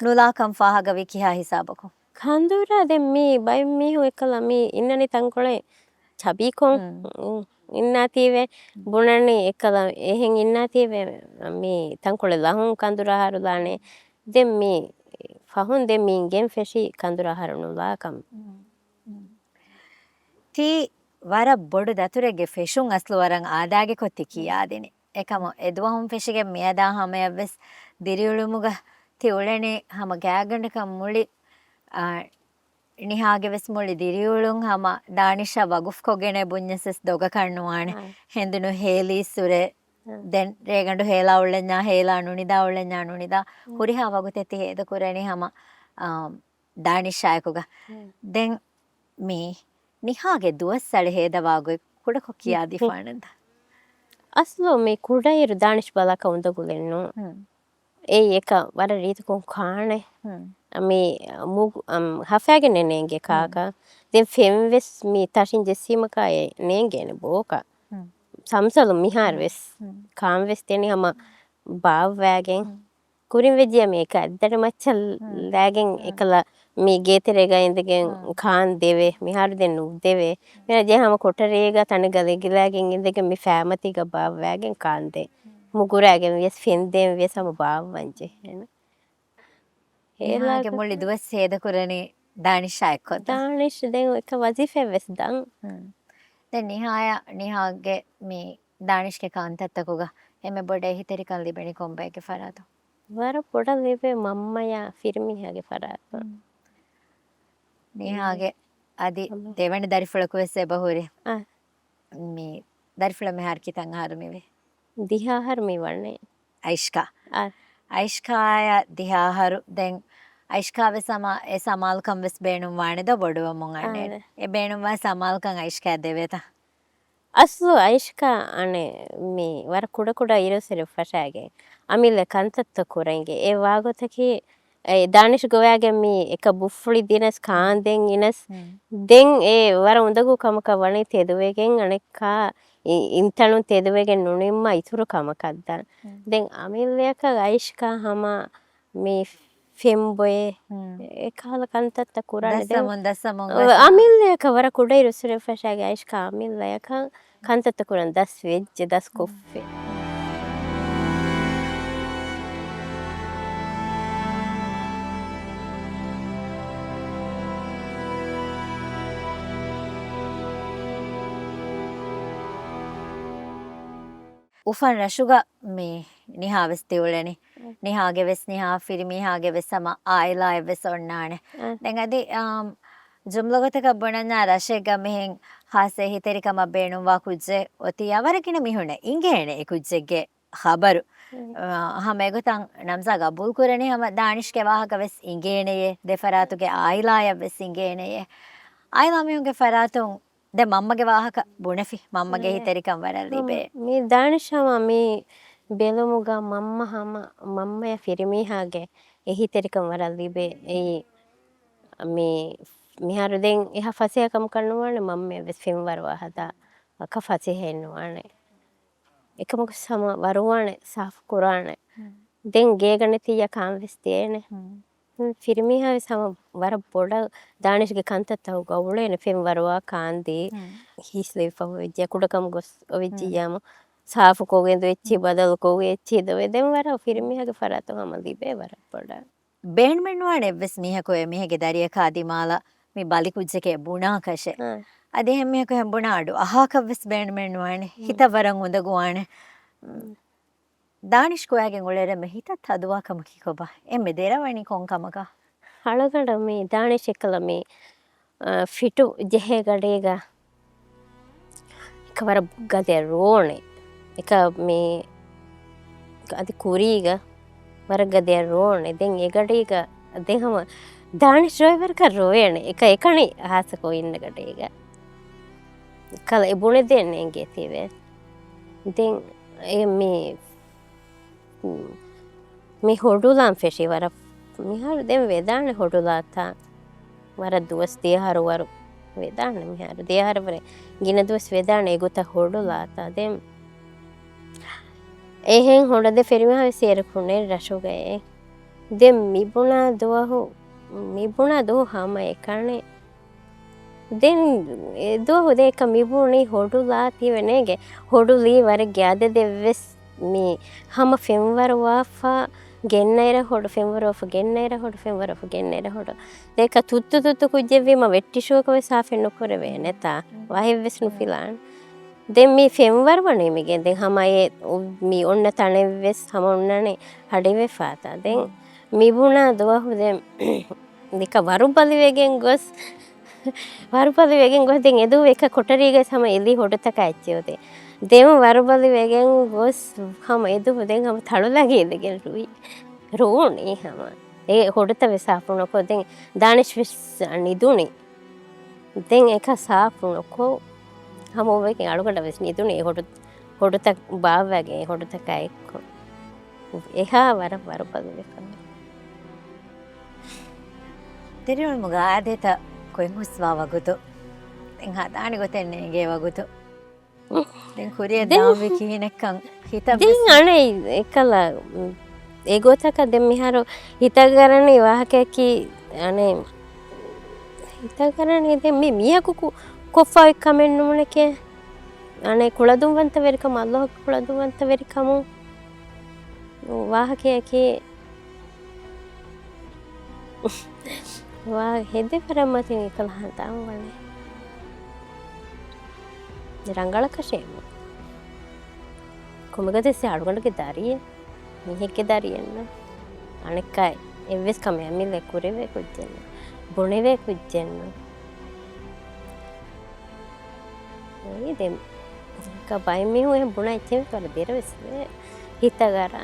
ނުލާކަން ފާހަގަވީ ކިހާ ހިސާބަކުން؟ ކަނދުރާ ދެން މީ ބައެއް މީހުން އެއްކަލަ މީ އިންނަނީ ތަންކޮޅެއް ޗަބީކޮށް. ހުން. އިންނާތީވެ ބުނަނީ އެއްކަލަ އެހެން އިންނާތީވެ މީ ތަންކޮޅެއް ލަހުން ކަނދުރާ އަހަރު ލާނެ. ދެން މީ ފަހުން ދެން މީ އިނގެން ފެށީ ކަނދުރާ އަހަރު ނުލާކަން. ތީ ވަރަށް ބޮޑު ދަތުރެއްގެ ފެށުން އަސްލު ވަރަށް އާދައިގެ ކޮށް ތި ކިޔާދިނީ. އެކަމު އެ ދުވަހުން ފެށިގެން މިއަދާ ހަމަޔަށްވެސް ދިރިއުޅުމުގަ ތި އުޅެނީ ހަމަ ގާތްގަނޑަކަށް މުޅި، އާ، ނިހާގެ ވެސް މުޅި ދިރިއުޅުން ހަމަ ދާނިޝަށް ވަގުފްކޮށްގެނެ ބުންޏަސް ވެސް ދޮގަކަށް ނުވާނެ. އާ. ހެނދުނު ހޭލީއްސުރެ، އާ. ދެން ރޭގަނޑު ހޭލާ އުޅެންޏާ ހޭލާ ނުނިދާ އުޅެންޏާ ނުނިދާ. އާ. ހުރިހާ ވަގުތެއް ތި ހޭދަކުރަނީ ހަމަ، އާ، ދާނިޝާއެކުގަ. އާ. ދެން މި ނިހާގެ ދުވަސްއަޅެ ހޭދަވާގޮތް ކުޑަކޮށް ކިޔާދީފާނަންތަ؟ އަސްލު މި ކުޑައިރު ދާނިޝް ބަލާކަށް އުނދަގުލެއްނު. އެއީ އެކަ ވަރަށް ރީތިކޮށް ކާނެ. މި މުގު-، އަމް، ހަފައިގެން ނޭނގޭ ކާކަށް. ދެން ފެން ވެސް މި ތަށިން ޖެއްސީމަކާ އެ ނޭނގޭނެ ބޯކަށް. ސަމްސަލު މިހާރު ވެސް ކާން ވެސް ދެނީ ހަމަ ބާއްވައިގެން. ކުރިން ވެއްޖިޔަ މި އެކަ އަތްދަށި މައްޗަށް ލާގެން އެކަލަ މި ގޭތެރޭގަ އިނދެގެން ކާން ދެވޭ. މިހާރު ދެން ނުދެވޭ. މިހާރު ޖެހޭ ހަމަ ކޮޓަރީގަ ތަނެއްގަ ލެގިލާގެން އިނދެގެން މި ފައިމަތީގަ ބާއްވައިގެން ކާން ދޭ. މުގުރާގެން ވިޔަސް ފެން ދޭން ވިޔަސް ހަމަ ބާއްވަން ޖެހޭނެ. މިހާގެ ހޭލާގަ މުޅި ދުވަސް ހޭދަކުރަނީ ދާނިޝާ އެއްކޮށް ދާނިޝް ދެން އެކަ ވަޒީފައެއް ވެސް ދަން. ދެން ނިހާޔާ، ނިހާގެ މި ދާނިޝްގެ ކަންތައްތަކުގަ އެންމެ ބޮޑަށް އެހީތެރިކަން ލިބެނީ ކޮންބައެއްގެ ފަރާތުން؟ ވަރަށް ބޮޑަށް ލިބޭ މަންމަޔާ ފިރިމީހާގެ ފަރާތުން. ނިހާގެ އަދި ދެވަނަ ދަރިފުޅަކު ވެސް އެބަހުރި. އާ. މި ދަރިފުޅަށް މިހާރު ކިތަން އަހަރު މިވޭ؟ ދިހަ އަހަރު މި ވަނީ. އައިޝްކާ. އާ. އައިޝްކާޔަށް ދިހަ އަހަރު. ދެން އައިޝްކާ ވެސް ހަމަ އެ ސަމާލުކަން ވެސް ބޭނުން ވާނެ ދޯ ބޮޑުވަމުން އަންނޭ. އާ. އެ ބޭނުންވާ ސަމާލުކަން އައިޝްކާ ދެވޭތަ؟ އަސްލު އައިޝްކާ އަނެއް މި ވަރަށް ކުޑަކުޑަ އިރުއްސުރެ ފަށާގެން އަމިއްލަ ކަންތައްތައް ކުރަންގެ އެ ވާގޮތަކީ އެ ދާނިޝް ގޮވާގެން މި އެކަ ބުފުޅި ދިނަސް ކާންދެން އިނަސް ދެން އެ ވަރަށް އުނދަގޫ ކަމަކަށް ވަނީ ތެދުވެގެން އަނެއްކާ އި-، އިންތަނުން ތެދުވެގެން ނުނިންމާ އިތުރު ކަމަކަށް ދާން. ދެން އަމިއްލަޔަކަށް އައިޝްކާ ހަމަ މި ފެންބޮއެ އެކަހަލަ ކަންތައްތައް ކުރާނެ. ދެން ދަސްސަމުން، ދަސްސަމުން އަ-، އަމިއްލަޔަކަށް ވަރަށް ކުޑައިރުއްސުރެ ފަށާގެ އައިޝްކާ އަމިއްލަޔަކަށް ކަންތައްތައް ކުރަން ދަސް ވެއްޖެ، ދަސް ކޮށްފި. އުފަން ރަށުގަ މި ނިހާ ވެސް ތިއުޅެނީ. ނިހާގެ ވެސް، ނިހާ ފިރިމީހާގެ ވެސް ހަމަ އާއިލާއެއް ވެސް އޮންނާނެ. ދެން އަދި، އާ، ޖުމްލަ ގޮތަކަށް ބުނަންޏާ، ރަށެއްގަ މިހެން ހާސް އެހީތެރިކަމަށް ބޭނުންވާ ކުއްޖެއް އޮތިއްޔާ ވަރަށް ގިނަ މީހުންނަށް އިނގޭނެ އެ ކުއްޖެއްގެ ޚަބަރު. އާ، ހަމަ އެގޮތަށް ނަމްޒާ ގަބޫލު ކުރަނީ ހަމަ ދާނިޝްގެ ވާހަކަ ވެސް އިނގޭނެޔޭ، ދެ ފަރާތުގެ އާއިލާއަށް ވެސް އިނގޭނެޔޭ. އާއިލާ މީހުންގެ ފަރާތުން ދެ މަންމަގެ ވާހަކަ ބުނެފި، މަންމަގެ އެހީތެރިކަން ވަރަށް ލިބޭ. މި ދާނިޝް ހަމަ މި ބެލުމުގަ މަންމަ ހަމަ، މަންމަޔަށް ފިރިމީހާގެ އެހީތެރިކަން ވަރަށް ލިބޭ. އެއީ މި، މިހާރު ދެން އެހާ ފަސޭހަ ކަމަކަށް ނުވާނެ، މަންމަޔަށް ވެސް ފެންވަރުވާ ހަދާ އަކަ ފަސޭހައެއް ނުވާނެ. އެކަމަކު ހަމަ ވަރުވާނެ، ސާފު ކުރާނެ. ދެން ގޭގަ ނެތިއްޔާ ކާން ވެސް ދޭނެ. ފިރިމީހާ ވެސް ހަމަ ވަރަށް ބޮޑަށް ދާނިޝްގެ ކަންތައްތަކުގަ އުޅޭނެ ފެންވަރުވާ ކާންދީ. ހީސް ލިބިފަ ހޮވިއްޖެ، ކުޑަކަމު ގޮސް އޮވިއްޖިއްޔާމު، ސާފުކޮށް އެނދު އެއްޗިހި ބަދަލުކޮށް އެއްޗިހި ދޮވެ ދެން ވަރަށް ފިރިމީހާގެ ފަރާތުން ހަމަ ލިބޭ ވަރަށް ބޮޑަށް. ބޭނުމެއް ނުވާނެ އެއްވެސް މީހަކު އެ މީހެއްގެ ދަރިއަކާ ދިމާލަށް މި ބަލިކުއްޖެކޭ ބުނާކަށެއް. އަދި އެހެން މީހަކު އެހެން ބުނާ އަޑު އަހާކަށްވެސް ބޭނުމެއް ނުވާނެ. ހިތަށް ވަރަށް އުނދަގޫވާނެ. ދާނިޝް ކުއާގެން އުޅޭ އެންމެ ހިތަށް ތަދުވާ ކަމަކީ ކޮބާ؟ އެންމެ ދެރަވަނީ ކޮން ކަމަކާ؟ އަޅުގަނޑަށް މި ދާނިޝް އެއްކަލަ މި، އާ، ފިޓު ޖެހޭ ގަޑީގަ އެކަ ވަރަށް ގަދަޔަށް ރޯނެ. އެކަ މި އަދި ކުރީގަ ވަރަށް ގަދަޔަށް ރޯނެ. ދެން އެ ގަޑީގަ ދެން ހަމަ ދާނިޝް ރޮއިވަރަކަށް ރޮވޭނެ. އެކަ އެކަނި ހާސަކޮށް އިންނަ ގަޑީގަ. ކަލަ އެ ބުނެދޭން ނޭނގޭތީވެ. ދެން އެ މި މި ހޮޑުލާން ފެށި ވަރަށް، މިހާރު ދެން ވެދާނެ ހޮޑުލާތާ. ވަރަށް ދުވަސް ދިޔަހަރު ވަރު ވެދާނެ މިހާރު. ދިޔަހަރު ވަރެ ގިނަ ދުވަސް ވެދާނެ އެގޮތަށް ހޮޑުލާތާ. ދެން އެހެން ހޮޑު ދެ ފެރިމާ ވެސް އޭރަކު ނެތް ރަށުގައޭ. ދެން މި ބުނާ ދުވަހު، މި ބުނާ ދުވަހު ހަމަ އެކަނި. ދެން އެ ދުވަހު ދޭކަ މި ބުނީ ހޮޑުލާ ތިވެނޭގެ. ހޮޑުލީ ވަރެއްގެ އަދަދެއްވެސް މި ހަމަ ފެންވަރުވާފަ ގެންނައިރަ ހޮޑު، ފެންވަރުވާފަ ގެންނައިރަ ހޮޑު، ފެންވަރުވާފަ ގެންނައިރަ ހޮޑު. ދޭކަ ތުއްތު ތުއްތު ކުއްޖެއްވީމަ ވެއްޓިޝޫއަކަށް ވެސް ސާފެއް ނުކުރެވޭނެތާ. ވަހެއްވެސް ނުފިލާން. ދެން މި ފެންވަރުވަނީ މިގެން ދެން ހަމަ އެ މި އޮންނަ ތަނެއްވެސް ހަމަ އޮންނާނެ ހަޑިވެފާތާ. ދެން މި ބުނާ ދުވަހު ދެން ދެކަ ވަރުބަލިވެގެން ގޮސް، ވަރުބަލިވެގެން ގޮސް ދެން އެދުވަހު އެކަ ކޮޓަރީގަސް ހަމަ އެލީ ހޮޑުތަކާ އެއްޗެއް އޮތޭ. ދެން ވަރުބަލިވެގެން ގޮސް ހަމަ އެދުވަހު ދެން ހަމަ ތަޅުލަގި އެދެގެން ރުއި، ރޫނީ ހަމަ. އެ ހޮޑުތައް ވެސް ސާފު ނުކޮށް ދެން ދާނިޝް ވެސް ނިދުނީ. ދެން އެކަ ސާފު ނުކޮށް ހަމަ އޮވެގެން އަޅުގަނޑަށް ވެސް ނިދުނީ އެ ހޮޑު، ހޮޑުތައް ބާއްވައިގެން އެ ހޮޑުތަކާ އެއްކޮށް. އެހާ ވަރަށް ވަރުބަލިވެފަ. ދިރިއުޅުމުގަ އާދޭތައް ކޮއިން ހުސްވާ ވަގުތު. ދެން ހަދާނެ ގޮތެއް ނޭނގޭ ވަގުތު. ދެން ކުރިއަށް ދެން ދާންވީ ކިހިނެއްކަން ހިތަށް ދެން ވެސް އަނެއް އެކަލަ، އެގޮތަކަށް ދެން މިހާރު ހިތަށް އަރަނީ ވާހަކައަކީ އަނެއް ހިތަށް އަރަނީ ދެން މި މީހަކު ކު-، ކޮށްފަ އޮތް ކަމެއް ނޫނެކޭ. އަނެއް ކުޅަދުންވަންތަވެރިކަމު، އައްލާހުގެ ކުޅަދުންވަންތަވެރިކަމު ވާހަކައަކީ ވާ ހެދެވަރަށް މަތިން އެކަލަ ހަނދާން ވަނީ. ރަނގަޅަކަށޭ. ކޮންމެގޮތެއްސެ އަޅުގަނޑުގެ ދަރިއެއް. މީހެއްގެ ދަރިއެއްނު. އަނެއްކާ އެއްވެސް ކަމެއް އަމިއްލަ ކުރެވޭ ކުއްޖެއްނު. ބުނެވޭ ކުއްޖެއްނު. އެއީ ދެން ކަ ބައެއް މީހުން އެހެން ބުނާ އެއްޗެއް ވެސް ވަރަށް ދެރަވެސް ވޭ. ހިތަށް އަރާ.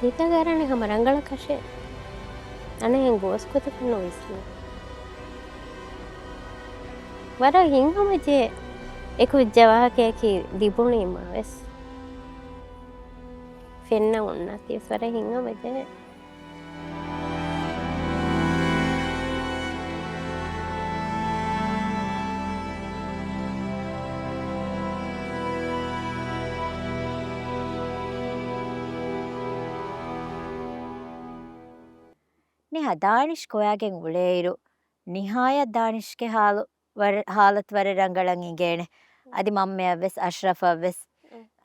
ހިތަށް އަރާނެ ހަމަ ރަނގަޅަކަށޭ. އަނެއް ގޯސް ގޮތަކަށް ނުވިސްނޭ. ވަރަށް ހިތްހަމަޖެހޭ އެ ކުއްޖާ ވާހަކައަކީ ލިބުނީމާ ވެސް. ފެންނަ އޮންނާތީވެސް ވަރަށް ހިތްހަމަޖެހޭ. ނިހާ ދާނިޝް ކޮޔާގެން އުޅޭއިރު، ނިހާޔަށް ދާނިޝްގެ ހާލު ވަރަށް، ހާލަތު ވަރަށް ރަނގަޅަށް އިނގޭނެ. އަދި މަންމަޔަށްވެސް އަޝްރަފަށްވެސް.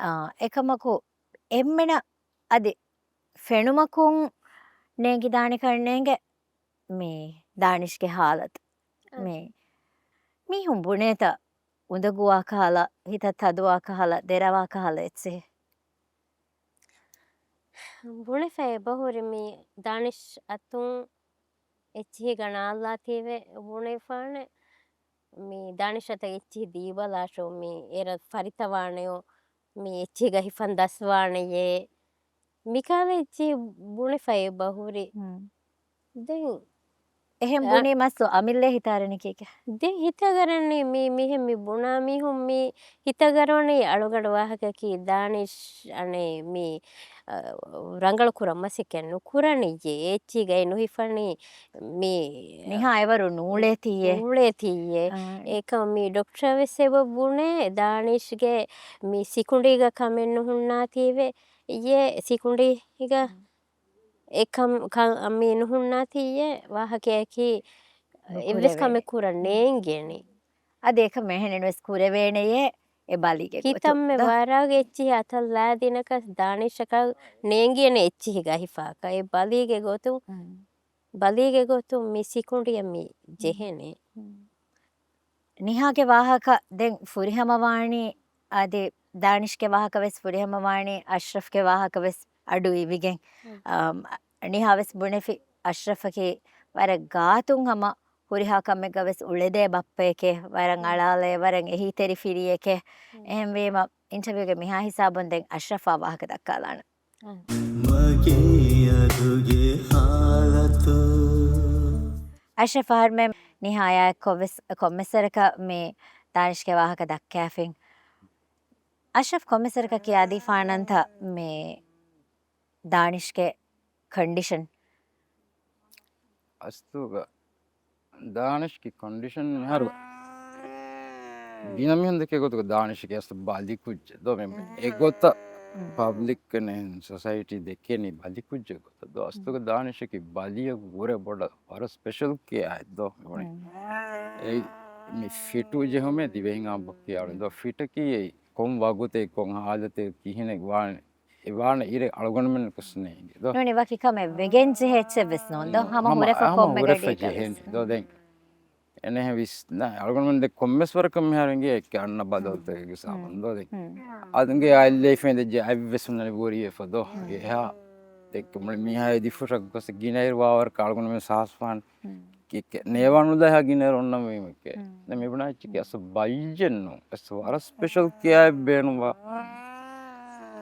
އާ، އެކަމަކު އެންމެނަށް އަދި ފެނުމަކުން ނޭނގިދާނެ ކަންނޭނގެ މި ދާނިޝްގެ ހާލަތު. އަ. މި މީހުން ބުނޭތަ އުނދަގޫވާ ކަހަލަ، ހިތަށް ތަދުވާ ކަހަލަ، ދެރަވާ ކަހަލަ އެއްޗެހި؟ ބުނެފަ އެބަހުރި މި ދާނިޝް އަތުން އެއްޗިހި ގަނާލާތީވެ ބުނެފާނެ. މި ދާނިޝް އަތަށް އެއްޗިހި ދީބަލާށޯ، މި އޭރަށް ފަރިތަވާނެޔޯ، މި އެއްޗިހިގަ ހިފަން ދަސްވާނެޔޭ. މިކާލަ އެއްޗިހި ބުނެފަ އެބަހުރި. ހުން. ދެން އެހެން އަ، ބުނީ މަސްތު އަމިއްލައި ހިތާރަނީ ކީކޭ؟ ދެން ހިތަށް އަރަނީ މި، މިހެން މި ބުނާ މީހުން މި ހިތަށް އަރަނީ އަޅުގަނޑު ވާހަކައަކީ ދާނިޝް އަނެއް މި، އަ، ރަނގަޅު ކުރަން މަސައްކަތް ނުކުރަނިއްޔޭ، އެއްޗިހިގައި ނުހިފަނީ މި، ނިހާ އެވަރު ނޫޅޭތީއޭ. ނޫޅޭތީއޭ. އާ. އެކަމް މި ޑޮކްޓަރ ވެސް އެބަ ބުނޭ ދާނިޝްގެ މި ސިކުނޑީގަ ކަމެއް ނުހުންނާތީވެ، އެ ސިކުނޑީގަ އެކަމް، ކަން މި ނުހުންނާތީއޭ ވާހަކައަކީ އެއްވެސް ނުކުރެވޭ. ކަމެއް ކުރަން ނޭނގޭނެ. އަދި އެކަމް އެހެނެއް ވެސް ކުރެވޭނެޔޭ އެ ބަލީގެ ގޮތުން. ކިތަންމެ ދޯ؟ ވަރަށް އެއްޗިހި އަތަށް ލާދިނަކަސް ދާނިޝަކަށް ނޭނގޭނެ އެއްޗިހިގަ ހިފާކަށް. އެ ބަލީގެ ގޮތުން، ހުން. ބަލީގެ ގޮތުން މި ސިކުނޑިއަށް މި ހުން. ޖެހޭނެ. ހުން. ނިހާގެ ވާހަކަ ދެން ފުރިހަމަވާނީ، އަދި ދާނިޝްގެ ވާހަކަ ވެސް ފުރިހަމަވާނީ، އަޝްރަފްގެ ވާހަކަ ވެސް އަޑު އިވިގެން. ހުން. އަމް، ނިހާ ވެސް ބުނެފި އަޝްރަފަކީ ވަރަށް ގާތުން ހަމަ ހުރިހާ ކަމެއްގަ ވެސް އުޅެދޭ ބައްޕައެކޭ، ވަރަށް ހުން. އަޅާލޭ، ވަރަށް އެހީތެރި ފިރިއެކޭ. ހުން. އެހެންވީމަ، އިންޓަވިއުގެ މިހާ ހިސާބުން ދެން އަޝްރަފާ ވާހަކަ ދައްކާލާނަން. މަގޭ އަދުގެ ހާލަތު. އަޝްރަފް އަހަރުމެން ނިހާޔާ ކޮވެސް، ކޮންމެސްވަރަކަށް މި ދާނިޝްގެ ވާހަކަ ދައްކާފިން. އަޝްރަފް ކޮންމެސްވަރަކަށް ކިޔާދީފާނަންތަ މި ދާނިޝްގެ ކޮންޑިޝަން؟ އަސްލުގަ ދާނިޝްގެ ކޮންޑިޝަން މިހާރު ގިނަ މީހުން ދެކޭ ގޮތުގަ ދާނިޝްގެ އަސްލު ބަލި ކުއްޖެއް ދޯ މި ހުން. އެގޮތަށް ހުން. ޕަބްލިކް ސޮސައިޓީ ދެކޭނީ ބަލި ކުއްޖެއް ގޮތަށް ދޯ. އަސްލުގަ ދާނިޝަކީ ބަލިއަކު ވުރެ ބޮޑަށް ވަރަށް ސްޕެޝަލް ކެއާއެއް ދޯ މި ބުނީ. ހުން. އެއީ މި ފިޓު ޖެހުމޭ ދިވެހިން އާއްމު ކިޔާ އަޅުން ދޯ. ފިޓަކީ އެއީ ކޮން ވަގުތެއް، ކޮން ހާލަތެއް، ކިހިނެއް ވާނެ، އެ ވާނެ އިރެއް އަޅުގަނޑުމެން ކުސްނޭ އިނގޭ ދޯ. ނޫނީ ވަކި ކަމެއް ވެގެން ޖެހޭ އެއްޗެއް ވެސް ނޫން ދޯ. ހަމަ ހަމަ، ހުރެފަ ހަމަ ކޮންމެ ހުރެފަ ގަޑީގަ ޖެހެނީ ވެސް. ދޯ ދެން. އެނެހެން ވިސް، ނާ، އަޅުގަނޑުމެން ދެ ކޮންމެސް ވަރަކަށް މިހާރު އިނގޭ އެއްކެ އަންނަ ބަދަލުތަކެއްގެ ހުން. ސާބަން ދޯ ދެން. ހުން. އަދުންގެ އައިލް ލައިފް އިނދެ ޖެ އައިވެސް ހުންނަނީ ބޯރިއެފަ ދޯ. ހުން. އެހާ ދެއްކެ މުޅި މީހާ ދިފުށަށް ގޮސް ގިނައިރު ވާވަރަކަށް އަޅުގަނޑުމެން ސާސްފާން ހުން. ކެ، ކެ، ނޭވާނުލާ ހަ ގިނައިރު އޮންނަ މީހެކޭ. ހުން. ދެން މި ބުނާ އެއްޗެކޭ އަސް ބައްޔެއްނު. އެސް ވަރަށް ސްޕެޝަލް ކެއާއެއް ބޭނުންވާ.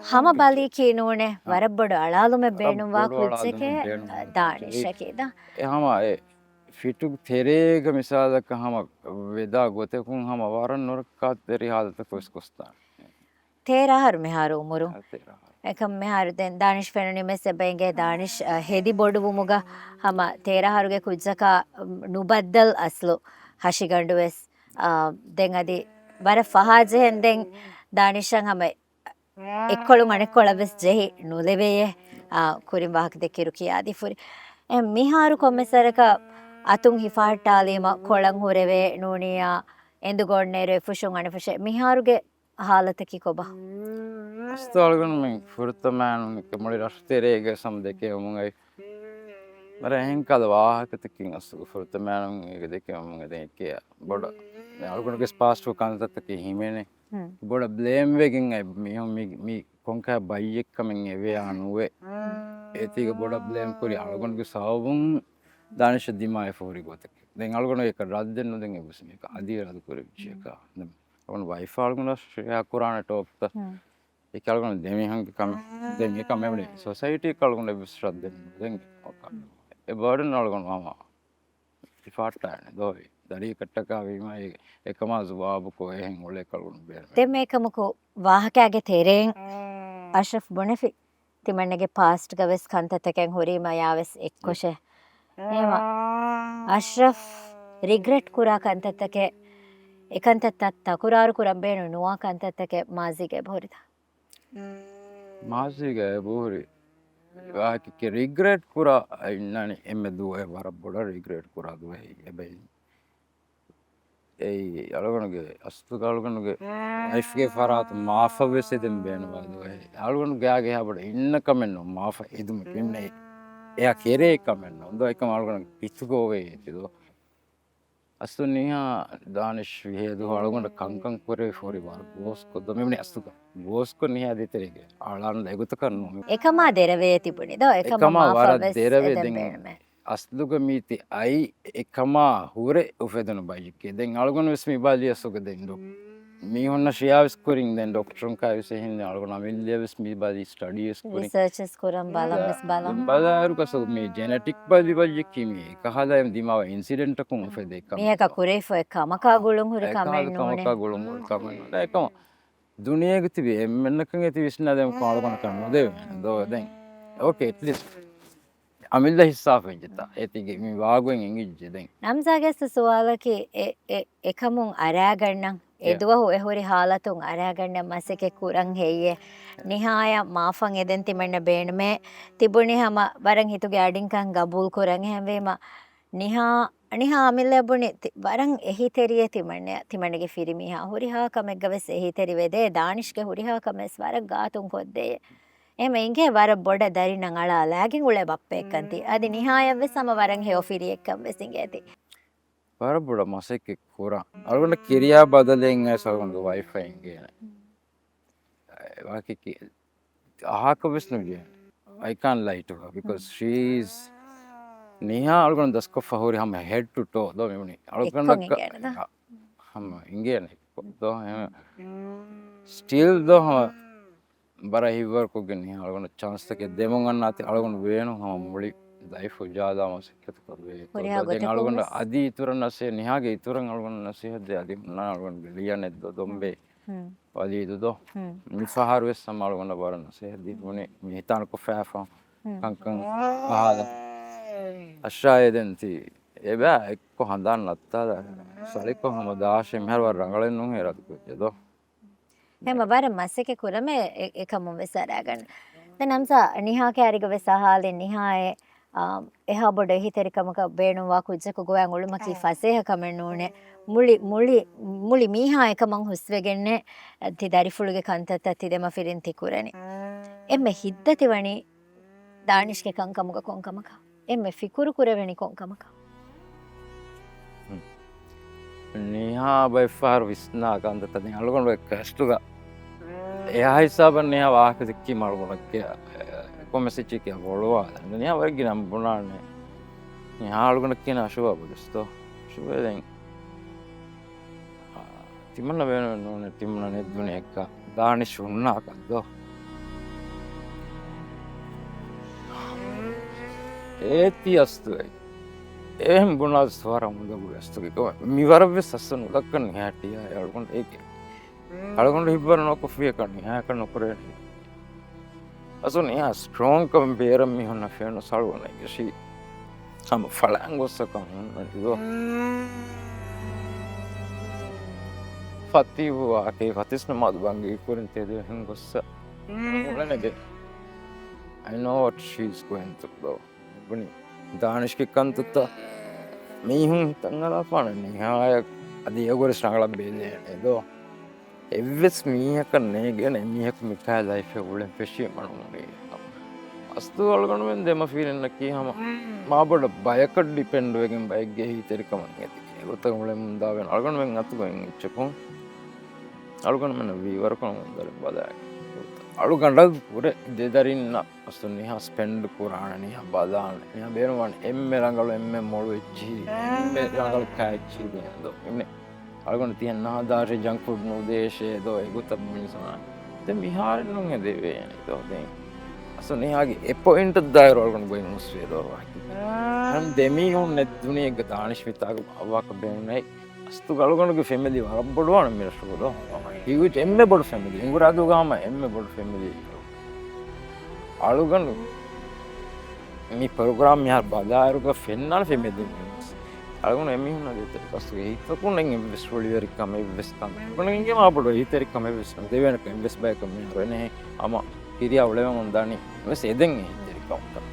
ހަމަ ބަލީކީ ނޫނޭ، ހަ. ވަރަށް ބޮޑު އަޅާލުމެއް ވަރަށް ބޭނުންވާ ބޮޑު ކުއްޖެކޭ އަޅާލުމެއް ބޭނުންވާ ދާނިޝަކީ ދާ. އެ ހަމަ އެ ފިޓު ތެރޭގަ މިސާލަކަށް ހަމަ ވެދާ ގޮތަކުން ހަމަ ވަރަށް ނުރައްކާތެރި ހާލަތަކު ވެސް ގޮސްދާނެ. ތޭރަ އަހަރު މިހާރު އުމުރު. އަ، ތޭރަ އަހަރު. އެކަމް މިހާރު ދެން ދާނިޝް ފެނުނީމެސް އެބަ އިނގޭ ދާނިޝް، އަ، ހެދި ބޮޑުވުމުގަ ހަމަ ތޭރަ އަހަރުގެ ކުއްޖަކާ، އު، ނުބައްދަލް އަސްލު ހަށިގަނޑުވެސް، އަ، ދެން އަދި ވަރަށް ފަހާ ޖެހެން ދެން ދާނިޝަށް ހަމަ އެއްކޮޅުން އަނެއްކޮޅަށް ވެސް ޖެހި ނުލެވެޔޭ، އާ، ކުރިން ވާހަކަ ދެއްކިއިރު ކިޔާދީފުރި. އެ މިހާރު ކޮންމެސްވަރަކަށް އަތުން ހިފަހައްޓާލީމަ ކޮޅަށް ހުރެވޭ ނޫނިއްޔާ، އެނދުގަ އޮންނައިރު އެފުށުން އަނެއްފުށެއް މިހާރުގެ ހާލަތަކީ ކޮބާ؟ އަސްލު އަޅުގަނޑުމެން ފުރަތަމައިން މުޅި ރަށުތެރޭގަ ސަމް ދެކެވެމުން އައި ވަރަށް އެހެން ކަހަލަ ވާހަކަތަކެއް އަސްލު ފުރަތަމައިން ދެކެވެމުން ދެން އެކޭ ބޮޑަށް އަޅުގަނޑުގެ ޕާސްޓް ކަންތައްތަކެއް ހިމެނޭ. ހުން. ބޮޑަށް ބްލޭމް ވެގެން އައި މީހުން މި، މި ކޮންކަހަލަ ބައްޔެއްކަމެއް އެވެޔާ ނުވޭ. އޭތީގަ ބޮޑަށް ބްލޭމް ކުރި އަޅުގަނޑުގެ ސަބަބުން ދާނިޝަށް ދިމާވެފަ ހުރި ގޮތަކީ. ދެން އަޅުގަނޑު އެކަށް ރައްދެއް ނުދެން އެއްވެސް މީހަކަށް އަދި ރަދު ކުރެވިއްޖެ ކަހަލަ. ދެން އަޅުގަނޑު ވައިފާ އަޅުގަނޑަށް ޝެއާ ކުރާނެ ޓޯޕްތައް. ހުން. އެކަ އަޅުގަނޑު ދެމީހުންގެ ކަމެއް. ދެން އެކަމެއް ވަނީ ސޮސައިޓީ އަޅުގަނޑު އެއްވެސް ރައްދެއް ނުދެން އެ ބާޑަން އަޅުގަނޑު ހަމަ ސިފާއްޓާނެ ދޯ. ދަރިއަކަށްޓަކާ ވީމަ އެ، އެކަމާ ޒުވާބުކޮށް އެހެން އުޅޭ ކަޅުން ބޭނުމެއް. ދެން މޭކަމަކު ވާހަކާގެ ތެރެއިން އަޝްރަފް ބުނެފި ތިމަންނަގެ ޕާސްޓްގަ ވެސް ކަންތައްތަކެއް ހުރީމަ ޔާވެސް އެއްކޮށެ. އެހެމަ އަޝްރަފް ރިގްރެޓް ކުރާ ކަންތައްތަކެއް، އެކަންތައްތައް ތަކުރާރު ކުރަން ބޭނުން ނުވާ ކަންތައްތަކެއް މާޒީގަ އެބަހުރިތަ؟ މާޒީގަ އެބަހުރި ވާހަކައެއް ރިގްރެޓް ކުރާ އިންނާނީ އެންމެ ދުވަހެއް ވަރަށް ބޮޑަށް ރިގްރެޓް ކުރާ ދުވަހެއް އެބައިން. އެއީ އަޅުގަނޑުގެ އަސްލުގަ އަޅުގަނޑުގެ ވައިފްގެ ފަރާތުން މާފަށް ވެސް އެދެން ބޭނުންވާ ދުވަހެއް. އަޅުގަނޑު ގާގެ އެހާ ބޮޑަށް އިންނަ ކަމެއް ނޫން، މާފަށް އެދުމަކީ. އެ އެއާ ކެރޭ ކަމެއް ނޫން ދޯ، އެކަމަށް އަޅުގަނޑު ކިތުގޯވޭ އޭތި ދޯ. އަސްލު ނިހާ ދާނިޝް ވިހޭދު އަޅުގަނޑަށް ކަންކަން ކުރެވި ހުރި ވަރަށް ގޯސްކޮށް ދޯ މިވަނީ އަސްލުގަ. ގޯސްކޮށް ނިހާ ދޭތެރޭގެ އަޅާން އެގޮތަކަށް ނޫން. އެކަމާ ދެރަވޭ ތިބުނީ ދޯ، އެކަމަށް އެކަމާ މާފަށް ވަރަށް ވެސް ދެރަވޭ އެދެން ދެން ބޭނުމޭ. އަސްލުގަ މީތި އައި އެކަމާ ހުރެ އުފެދުނު ބައްޔެކޭ. ދެން އަޅުގަނޑު ވެސް މި ބަލި އަސްލުގަ ދެން ޑޮ-، މީހުންނަށް ޝެއާ ވެސް ކުރިން ދެން ޑޮކްޓަރުން ކާ ވެސް އެހެން އަޅުގަނޑު އަމިއްލަ ވެސް މި ބަލި ސްޓަޑީ ވެސް ކުރިން. ރިސާޗް ވެސް ކުރަން ބަލަން ވެސް ބަލަން. ދެން ބަލާއިރު ކަސު މި ޖެނެޓިކް ބަލި ބަލިއެއް ކީ މި އެކަހަލަ ދިމާވާ އިންސިޑެންޓަކުން އުފެދޭ ކަމެއް. މީހަކަށް ކުރެވިފައި ކަމަކާ ގުޅުން ހުރި ކަމެއް ނޫނޭ. ކަމަކާ ގުޅުން ހުރި ކަމެއް ނޫނޭ. އެކަމަ ދުނިޔޭގަ ތިބި އެންމެންނަކަށް އޭތި ވިސްނާދޭން ކޮން އަޅުގަނޑަކަށް ނުދެވޭނެ ދޯ. ދެން އޯކޭ، އެޓްލީސްޓް އަމިއްލަ ހިއްސާފައި ޖެތާ. އޭތިގެ މި ވާގޮތް އެނގިއްޖެ ދެން. ނަމްޒާގެ އަސްލު ސުވާލަކީ އެ، އެ، އެކަމުން އަރާގަންނަން. އެ އެ. ދުވަހު އެ ހުރި ހާލަތުން އަރާގަންނަން މަސައްކަތް ކުރަން ހެއްޔޭ؟ އެ. ނިހާޔަށް މާފަށް އެދެން ތިމަންނަ ބޭނުމޭ. ތިބުނީ ހަމަ ވަރަށް ހިތުގެ އަޑިންކަން ގަބޫލު ކުރަން. އެހެންވީމަ ނިހާ، ނިހާ އަމިއްލަ ބުނި ތި-، ވަރަށް އެހީތެރިއޭ ތިމަންނަ، ތިމަންނަގެ ފިރިމީހާ. ހުރިހާ ކަމެއްގަ ވެސް އެހީތެރިވެދޭ. ދާނިޝްގެ ހުރިހާ ކަމެއް ވެސް ވަރަށް ގާތުން ކޮށްދޭ. އެހެމަ އިނގޭ ވަރަށް ބޮޑަށް ދަރިންނަށް އަޅާލާގެން އުޅޭ ބައްޕައެއްކަން ތި. އަދި ނިހާޔަށް ވެސް ހަމަ ވަރަށް ހެޔޮ ފިރިއެއްކަން ވެސް އިނގޭތި. ވަރަށް ބޮޑަށް މަސައްކަތް ކުރާ. އަޅުގަނޑަށް ކެރިއާ ބަދަލެއް އައިސް އަޅުގަނޑުގެ ވައިފަށް އިނގޭނެ. ވާކި އަހާކަށް ވެސް ނުޖެހޭ. I can't lie to her because she is ނިހާ އަޅުގަނޑު ދަސްކޮށްފަ ހުރި ހަމަ ހެޑް ޓު ޓޯ ދޯ މިވަނީ. އަޅުގަނޑަކަށް އެއްކޮށް އިނގޭނެ ދޯ. ހަ-، ހަމަ އިނގޭނެ އެއްކޮށް ދޯ. ސްޓިލް ދޯ ހަމަ ބަރަށް ހިތްވަރުކޮށްގެން ނިހާ އަޅުގަނޑަށް ޗާންސްތަކެއް ދެމުން އަންނާތީ އަޅުގަނޑު ބޭނުން ހަމަ މުޅި ލައިފް އުޖާލާ މަސައްކަތު ކުރެވޭ. ހުރިހާ ދެން ގޮތަކުން އަޅުގަނޑަށް ވެސް. އަދި އިތުރަށް ނަސޭ-، ނިހާގެ އިތުރަށް އަޅުގަނޑަށް ނަސޭހަތް ދޭ އަދި ހުންނާނެ އަޅުގަނޑުގެ ލިޔަނެއް ދޯ ދޮންބެ ހުން. ވަލީދު ދޯ. ހުން. މި ފަހަރު ވެސް ހަމަ އަޅުގަނޑަށް ވަރަށް ނަސޭހަތް ދީ ބުނި މި ހިތާން ކޮށްފައިފަ ހުން. ކަންކަން އަހާލަ. އަށާއޭ ދެން ތި އެބަ އެއްކޮށް ހަނދާން ނައްތާލަ ސަޅިކޮށް ހަމަ ދާށޭ މިހާރު ވަރަށް ރަނގަޅެއް ނޫން އެ ރަދުކޮށްޖެ ދޯ. ހެމަ ވަރަށް މަސައްކަތް ކުރަމޭ އެ-، އެކަމުން ވެސް އަރާގަން. ދެން ނަމްސާ ނިހާ ކާރިގަ ވެސް އަހާލި ނިހާއެ، އާ، އެހާ ބޮޑު އެހީތެރިކަމަކަށް ބޭނުންވާ ކުއްޖަކު ގޮވަން އުޅުމަކީ އެ. ފަސޭހަ ކަމެއް ނޫނޭ. މުޅި، މުޅި، މުޅި މީހާ އެކަމަށް ހުސްވެގެންނޭ ތި ދަރިފުޅުގެ ކަންތައްތައް ތި ދެމަފިރިން ތި ކުރަނީ. އެންމެ ހިތްދަތިވަނީ ދާނިޝްގެ ކަންކަމުގަ ކޮންކަމަކަށް؟ އެންމެ ފިކުރު ކުރެވެނީ ކޮންކަމަކަށް؟ ނިހާ ބައެއްފަހަރު ވިސްނާ ކަންތައްތައް ދެން އަޅުގަނޑު އެއްކަސްޓުގަ އެހާ ހިސާބަށް ނިހާ ވާހަކަ ދެއްކީމަ އަޅުގަނޑަކަށް ކޮންމެސެޖެކޭ ބޮޅުވާލަން. ނިހާ ވަރަށް ގިނަ ބުނާނެ. ނިހާ އަޅުގަނޑަށް ކިޔަން އަޝުވާ ބުދުސްތޯ. އަޝުވޭ ދެން. ތިމަންނަ ބޭނުމެއް ނޫނޭ، ތިމަންނަ ނެތް ދުނިޔެއަކަށް ދާނިޝް ހުންނާކަށް ދޯ. އޭތި އަސްތު އެ. އެހެން ބުނާސް ވަރަށް އުނދަގޫ އަސްތުގެ ކަމެއް. މި ވަރަށް ވެސް އަސްތު ނުދައްކަން ނިހާ ޓީއާ އަޅުގަނޑު އޭގެ. އަޅުގަނޑު ހިތްވަރު ނުކޮށްފިޔަކަށް ނިހާކަށް ނުކުރޭ. އަސްތު ނިހާ ސްޓްރޯން ކަމެއް ބޭރަށް މީހުންނަށް ފެނުނު ސަޅުވަނަ އެނގެށީ. ހަމަ ފަޅައިން ގޮއްސަކަށް ހުންނަނީ ދޯ. ފަތިވު ވާކޭ ފަތިސް ނަމާދު ބަންގީ ކުރިން ތެދު ހިން ގޮއްސަ. އުޅެނެގެ. I know what she is going through ދޯ. ބުނި ދާނިޝްގެ ކަންތައްތައް މީހުން ހިތަށް އަރާފާނެ ނިހާޔަށް އަދި އެގޮރިސް ރަނގަޅަށް ބެލޭނެ ދޯ. އެއްވެސް މީހަކަށް ނޭގޭނެ އެމީހަކު މިކަހަލަ ލައިފެއް އުޅެން ފެށީމަ ނޫނީ. އަސްލު އަޅުގަނޑުމެން ދެމަފިރިންނަކީ ހަމަ މާބޮޑަށް ބަޔަކަށް ޑިޕެންޑްވެގެން ބައެއްގެ އެހީތެރިކަމަށް އެދިގެން އެގޮތަށް އުޅެމުންދާވެން އަޅުގަނޑުމެން އަތުގައި އެއްޗަކުން އަޅުގަނޑުމެންނަށް ވީވަރުކަމުން ދަރިން ބަލާ އަޅުގަނޑަށް ހުރެ ދެދަރިންނަށް އަސްލު ނިހާ ސްޕެންޑް ކުރާނެ، ނިހާ ބަލާނެ، ނިހާ ބޭނުންވާނެ އެންމެ ރަނގަޅު، އެންމެ މޮޅު އެއްޗިހި، އެންމެ ރަނގަޅު ކާ އެއްޗިހި ދޭނެ ދޯ. އިންނެ އަޅުގަނޑު ތިހެން ނަހަދާށޭ ޖަންކް ފުޑް ނުދޭށޭ ދޯ، އެގޮތަށް މިނިސް ވާނެ. ދެން މިހާރެއް ނޫން އެދެވޭނެ ދޯ. ދެން އަސްލު ނިހާގެ އެ ޕޮއިންޓަށް ދާއިރު އަޅުގަނޑު ގޮތް ހުސްވޭ ދޯ. ދެމީހުން ނެތް ދުނިޔެއެއްގަ ދާނިޝް މިތާގަ އަވާކަށް ބޭނުން ނެތް. އަސްތުގަ އަޅުގަނޑުގެ ފެމިލީ ވަރަށް ބޮޑުވާނެ މިރަށުގަ ދޯ. ހިއުޖް އެންމެ ބޮޑު ފެމިލީ. އިނގުރާދޫގަ ހަމަ އެންމެ ބޮޑު ފެމިލީ. އަޅުގަނޑު މި ޕްރޮގްރާމް މިހާރު ބަލާއިރުގަ ފެންނާނެ ފެމިލީ މެމްބަރސް. އަޅުގަނޑު އެމީހުންނާ ދޭތެރެ ކަސްތުގެ ހިތަކުން އެންމެ ވެސް ރުޅިވެރިކަމެއް ވެސް ކަމެއް. އަޅުގަނޑު އިނގޭ މާ ބޮޑު އެހީތެރިކަމެއް ވެސް ނުދެވޭނެ ކަމެއް ވެސް ބަޔަކަށް މިހާރު އެނެހެ ހަމަ ކިރިޔާ އުޅެވެމުން ދާނީ ވެސް އެދެން އެހީތެރިކަމަކަށް.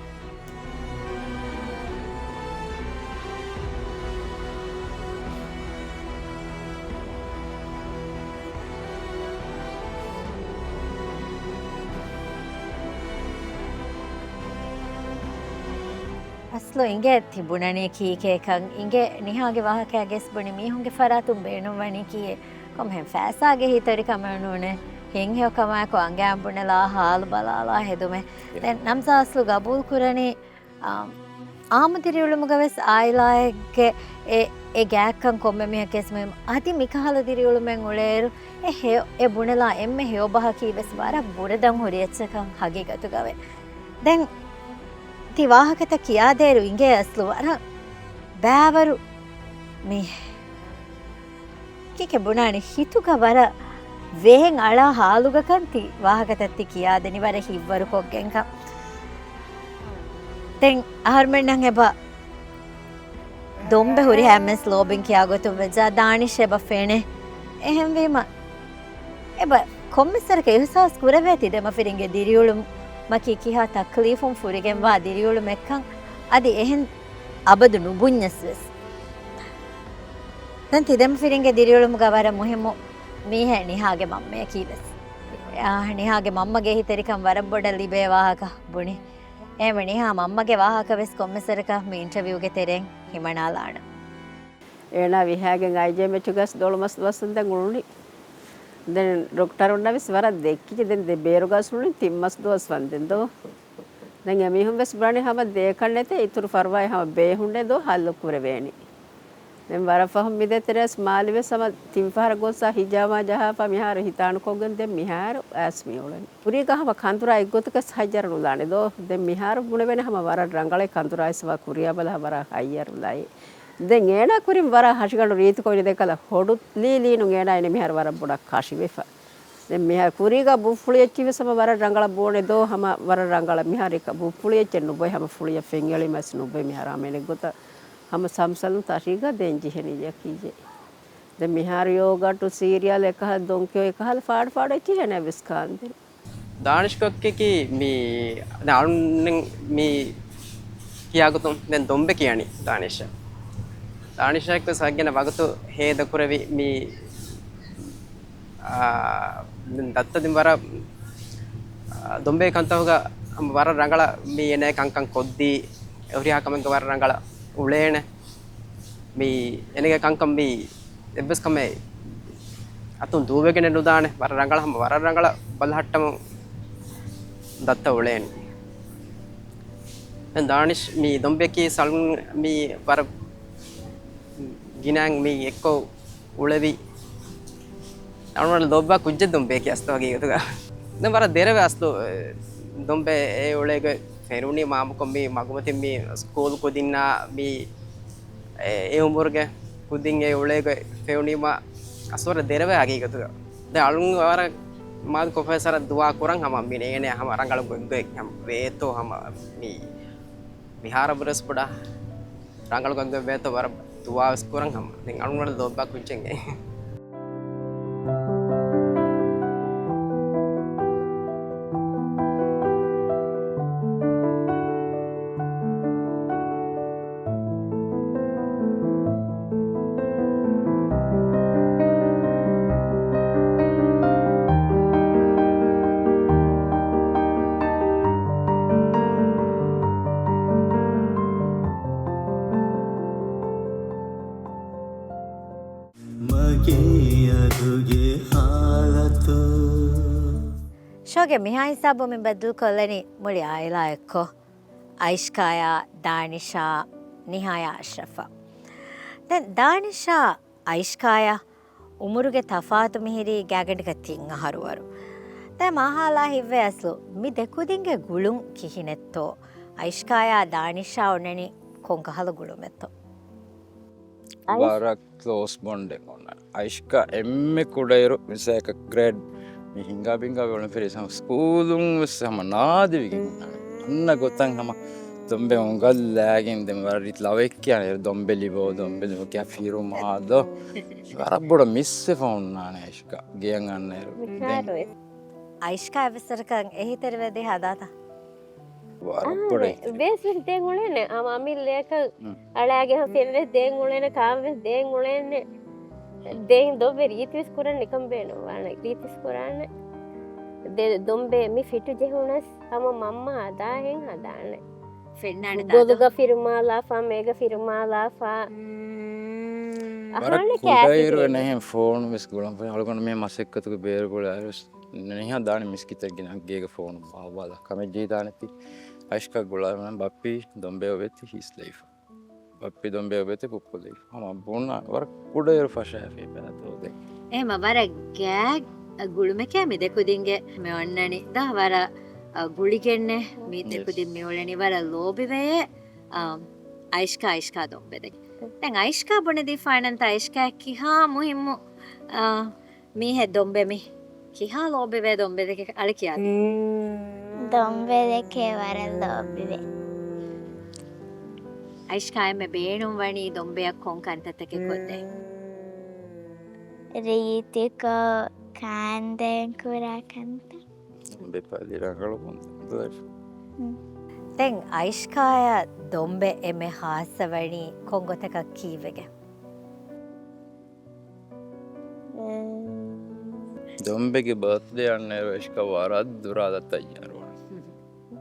އަސްލު އިނގޭ ތިބުނަނީ ކީކޭކަން އިނގޭ ނިހާގެ ވާހަކައިގެސް ބުނި މީހުންގެ ފަރާތުން ބޭނުންވަނީ ކީއެއް. ކޮންމެހެން ފައިސާގެ ހިތަރިކަމެއް ނޫނޭ. ހިތްހެޔޮކަމާއެކު އަނގައިން ބުނެލާ ހާލު ބަލާލާ ހެދުމެއް. ދެން ނަމްޒާ އަސްލު ގަބޫލު ކުރަނީ، އާ، އާއްމު ދިރިއުޅުމުގަވެސް އާއިލާއެއްގެ އެ، އެ ގާތްކަން ކޮންމެ މީހަކަށް ވެސް މުހިއްމު. އަދި މިކަހަލަ ދިރިއުޅުމެއް އުޅޭއިރު އެ ހެޔޮ، އެ ބުނެލާ އެންމެ ހެޔޮ ބަހަކީ ވެސް ވަރަށް ބުރަދަން ހުރި އެއްޗަކަށް ހަގީގަތުގަވޭ. ދެން ތި ވާހަކަތައް ކިޔާދޭއިރު އިނގޭ އަސްލު ވަރަށް ބައިވަރު މި ކިކެ ބުނާނެ ހިތުގަ ވަރަށް ވޭން އަޅާ ހާލުގަކަން ތި ވާހަކަތައް ތި ކިޔާދެނީ ވަރަށް ހިތްވަރުކޮށްގެންކަން. ދެން އަހަރުމެންނަށް އެބަ ދޮންބެ ހުރިހާ އެންމެސް ލޯބިން ކިޔާ ގޮތުން ވެއްޖާ ދާނިޝް އެބަ ފެނޭ. އެހެންވީމަ، އެބަ ކޮންމެސްވަރަކަށް އިހުސާސް ކުރެވޭތީ ދެމަފިރިންގެ ދިރިއުޅުމަކީ ކިހާ ތަކްލީފުން ފުރިގެންވާ ދިރިއުޅުމެއްކަން. އަދި އެހެން އަބަދު ނުބުންޏަސް ވެސް. ދެން ތި ދެމަފިރިންގެ ދިރިއުޅުމުގަ ވަރަށް މުހިއްމު މީހެއް ނިހާގެ މަންމަޔަކީ ވެސް. އާ، ނިހާގެ މަންމަގެ ހިތަރިކަން ވަރަށް ބޮޑަށް ލިބޭ ވާހަކަ ބުނި. އެހެންވެ ނިހާ މަންމަގެ ވާހަކަ ވެސް ކޮންމެސްވަރަކަށް މި އިންޓަވިއުގެ ތެރެއިން ހިމަނާލާނަން. އޭނާ ވިހާގެން އައިޖެ މެޗުގަސް ދޮޅުމަސް ދުވަސް ދެން އުޅުނީ. ދެން ޑޮކްޓަރުންނަށް ވެސް ވަރަށް ދެއްކިއްޖެ ދެން ދެ ބޭރުގަސް އުޅުނީ ތިން މަސް ދުވަސް ވަންދެން ދޯ. ދެން އެމީހުން ވެސް ބުނަނީ ހަމަ ދޭކަށް ނެތޭ އިތުރު ފަރުވާއެއް ހަމަ ބޭހުންނޭ ދޯ ހައްލު ކުރެވޭނީ. ދެން ވަރަށް ފަހުން މި ދޭތެރޭސް މާލެ ވެސް ހަމަ ތިން ފަހަރަށް ގޮސް ހިޖާމާ ޖަހާފަ މިހާރު ހިތާނުކޮށްގެން ދެން މިހާރު އައިސް މި އުޅެނީ. ކުރީގަ ހަމަ ކަނދުރާ އެއްގޮތަކަސް ހައްޔަރު ނުލާނެ ދޯ. ދެން މިހާރު ބުނެވޭނެ ހަމަ ވަރަށް ރަނގަޅޭ ކަނދުރާ އިސްވާ ކުރިޔާ ބަލާ ވަރަށް ހައްޔަރު ލައި. ދެން އޭނާ ކުރިން ވަރަށް ހަށިގަނޑު ރީތިކޮށް އިނދެ ކަލަ ހޮޑު ލީލީނު އޭނާ އިނީ މިހާރު ވަރަށް ބޮޑަށް ކަށިވެފަ. ދެން މިހާ ކުރީގަ ބުއްފުޅި އެއްޗި ވެސް ހަމަ ވަރަށް ރަނގަޅަށް ބޯނެ ދޯ ހަމަ ވަރަށް ރަނގަޅަށް މިހާރު އެކަ ބުއްފުޅި އެއްޗެއް ނުބޮއި ހަމަ ފުޅިއަށް ފެންއެޅީމަސް ނުބޮއި މިހާރު ހަމަ އެނެއްގޮތަށް ހަމަ ސަމްސަލުން ތަށީގަ ދޭން ޖެހެނީ ޔަކީޖެ. ދެން މިހާރު ޔޯގަޓު ސީރިއަލް އެކަހަލަ ދޮންކިޔޯ އެކަހަލަ ފާޑު ފާޑު އެއްޗިހެނެއް ވެސް ކާންދެން. ދާނިޝްކޮއްކެކީ މި ދެ އަޅުން މި ކިޔާގޮތުން ދެން ދޮންބެ ކިޔަނީ ދާނިޝަށް. ދާނިޝަށް އެއްކޮށް ސައްގެނަ ވަގުތު ހޭދަކުރެވި މި، އާ، ދެން ދައްތަ ދިން ވަރަށް، އާ، ދޮންބެ ކަންތައްގަ ވަރަށް ރަނގަޅަށް މި އޭނާ ކަންކަން ކޮށްދީ، ހުރިހާ ކަމެއްގަ ވަރަށް ރަނގަޅަށް އުޅޭނެ. މި އޭނާގެ ކަންކަން މި އެއްވެސް ކަމެއް އަތުން ދޫވެގެނެއް ނުދާނެ. ވަރަށް ރަނގަޅަށް ހަމަ ވަރަށް ރަނގަޅަށް ބަލަހައްޓަމުން ދައްތަ އުޅޭނެ. ދެން ދާނިޝް މި ދޮންބެއަކީ ސަލްމަން މި ވަރަށް ގިނައިން މި އެއްކޮށް އުޅެވި. އަޅުގަނޑު ލޯބިވާ ކުއްޖެއް ދޮންބެއަކީ އަސްލު ހަގީގަތުގަ. ދެން ވަރަށް ދެރަވެ އަސްލު ދޮންބެ އެ އުޅޭގޮތް ފެނުނީ މާމަކޮށް މި މަގުމަތިން މި ސްކޫލް ކުދިންނާ މި އެ، އެ އުމުރުގެ ކުދިން އެ އުޅޭގޮތް ފެނުނީމަ އަސްލު ވަރަށް ދެރަވެ ހަގީގަތުގަ. ދެން އަޅުން ވަރަށް މާދު ކޮށްފައި ސަރަށް ދުވާ ކުރަން ހަމަ މި ނޭނެ ހަމަ ރަނގަޅު ގޮތްގޮތް ހަމަ ވޭތޯ ހަމަ މި މިހާރަށް ވެސް ބޮޑަށް ރަނގަޅު ގޮތްގޮތް ވޭތޯ ވަރަށް ދުވާ ވެސް ކުރަން ހަމަ. ދެން އަޅުން ވަރަށް ލޯބިވާ ކުއްޖެއް. މަގޭ އަޑުގެ ހާލަތު. ޝޯގެ މިހާ ހިސާބު މި ބައްދަލުކޮށްލަނީ މުޅި އާއިލާ އެއްކޮށް، އައިޝްކާޔާ، ދާނިޝާ، ނިހާޔާ އަޝްރަފާ. ދެން ދާނިޝާ އައިޝްކާޔާ އުމުރުގެ ތަފާތު މިހިރީ ގާތްގަނޑަކަށް ތިން އަހަރުވަރު. ދެން މާހާލާ ހިތްވޭ އަސްލު މި ދެ ކުދިންގެ ގުޅުން ކިހިނެއްތޯ؟ އައިޝްކާޔާ ދާނިޝާ އޮންނަނީ ކޮންކަހަލަ ގުޅުމެއްތޯ؟ އައިޝް- ވަރަށް ކްލޯސް ބޮންޑެއް އޮންނަ. އައިޝްކާ އެންމެ ކުޑައިރު މިސާލަކަށް ގްރޭޑް މި ހިނގާ ބިނގާ އޮޅުން ފެރި ސްކޫލުން ވެސް ހަމަ ނާދެވިގެން އޮންނަ. އަންނަ ގޮތަށް ހަމަ ދޮންބެ އުނގަށް ލާގެން ދެން ވަރަށް ރީތި ލަވެއް ކިޔާނެ އޭރު ދޮންބެ ލިބޯ، ދޮންބެ ލިބޯ ކިޔާ ފިރުމާ ދޯ. ވަރަށް ބޮޑަށް މިސްވެފަ އޮންނާނެ އައިޝްކާ ގެޔަށް އަންނައިރު. ދެން އައިޝްކާ އެއްވެސް ވަރަކަށް އެހީތެރިވެދި ހަދާތަ؟ ވަރަށް ބޮޑަށް އާނ، އެހީތެރި. ބޭސް ވެސް ދޭން އުޅޭނެ. ހަމަ އަމިއްލައަކަށް އަޅާގެ ހަމަ ފެން ވެސް ދޭން އުޅޭނެ، ކާން ވެސް ދޭން އުޅޭނެ. ދެން ދޮންބެ ރީތިވެސް ކުރަން ނިކަން ބޭނުންވާނެ. ރީތިވެސް ކުރާނެ. ދެ-، ދޮންބެ މި ފިޓު ޖެހުނަސް ހަމަ މަންމަ ހަދާހެން ހަދާނެ. ފެންނާނެ ދާދަ. ބޮލުގަ ފިރުމާލާފާ، މޭގަ ފިރުމާލާފާ. މް. ވަރަށް އަހާނެ ކުޑައިރު ކާކި ނެހެން ފޯނު ވެސް ގުޅަން. އަޅުގަނޑު މި މަސައްކަތުގެ ބޭރުގަ އައިސް ނިހާ ދާނެ މިސްކިތަށް ގިނަ ގޭގަ ފޯނު ބާއްވާލާ. ކަމެއް ޖެހިދާނެތީ. އައިޝްކާ ގުޅާ ބައްޕީ ދޮންބެ އޮވޭތީ ހީސްލައިފަ. ބައްޕި ދޮންބެ އޮވޭތީ ކުއްޕުލައިފަ. ހަމަ ބުނާ ވަރަށް ކުޑައިރު ފަށާފައި ބެނަތޯދެ. އެހެމަ ވަރަށް ގާތް ގުޅުމެކޭ މި ދެކުދިންގެ މި އޮންނަނީ. ދާ ވަރަށް ގުޅިގެންނެ މި ދެކުދިން މި އުޅެނީ. ވަރަށް ލޯބިވެޔޭ، އަ، އައިޝްކާ، އައިޝްކާ ދޮންބެ ދެކެ. ދެން އައިޝްކާ ބުނެދީފާނަންތަ އައިޝްކާ ކިހާ މުހިއްމު، އަ، މީހެއް ދޮންބެ މި ކިހާ ލޯބިވޭ ދޮންބެ ދެކެ އަޅެ ކިޔާދީ. ދޮންބެ ދެކެ ވަރަށް ލޯބިވޭ. އައިޝްކާ އެންމެ ބޭނުން ވަނީ ދޮންބެއަށް ކޮން ކަންތައްތަކެއް ކޮށްދޭ؟ ރީތިކޮށް ކާންދޭން ކުރާ ކަންތައް. ދޮންބެ ޕަލި ރަނގަޅު ކޮން ދުވަސް. ދެން އައިޝްކާޔާ ދޮންބެ އެންމެ ހާއްސަވަނީ ކޮން ގޮތަކަށް ކީއްވެގެން؟ ދޮންބެގެ ބާތްޑޭ އަންނައިރު އައިޝްކާ ވަރަށް ދުރާލަތް ތައްޔާރުވާނެ.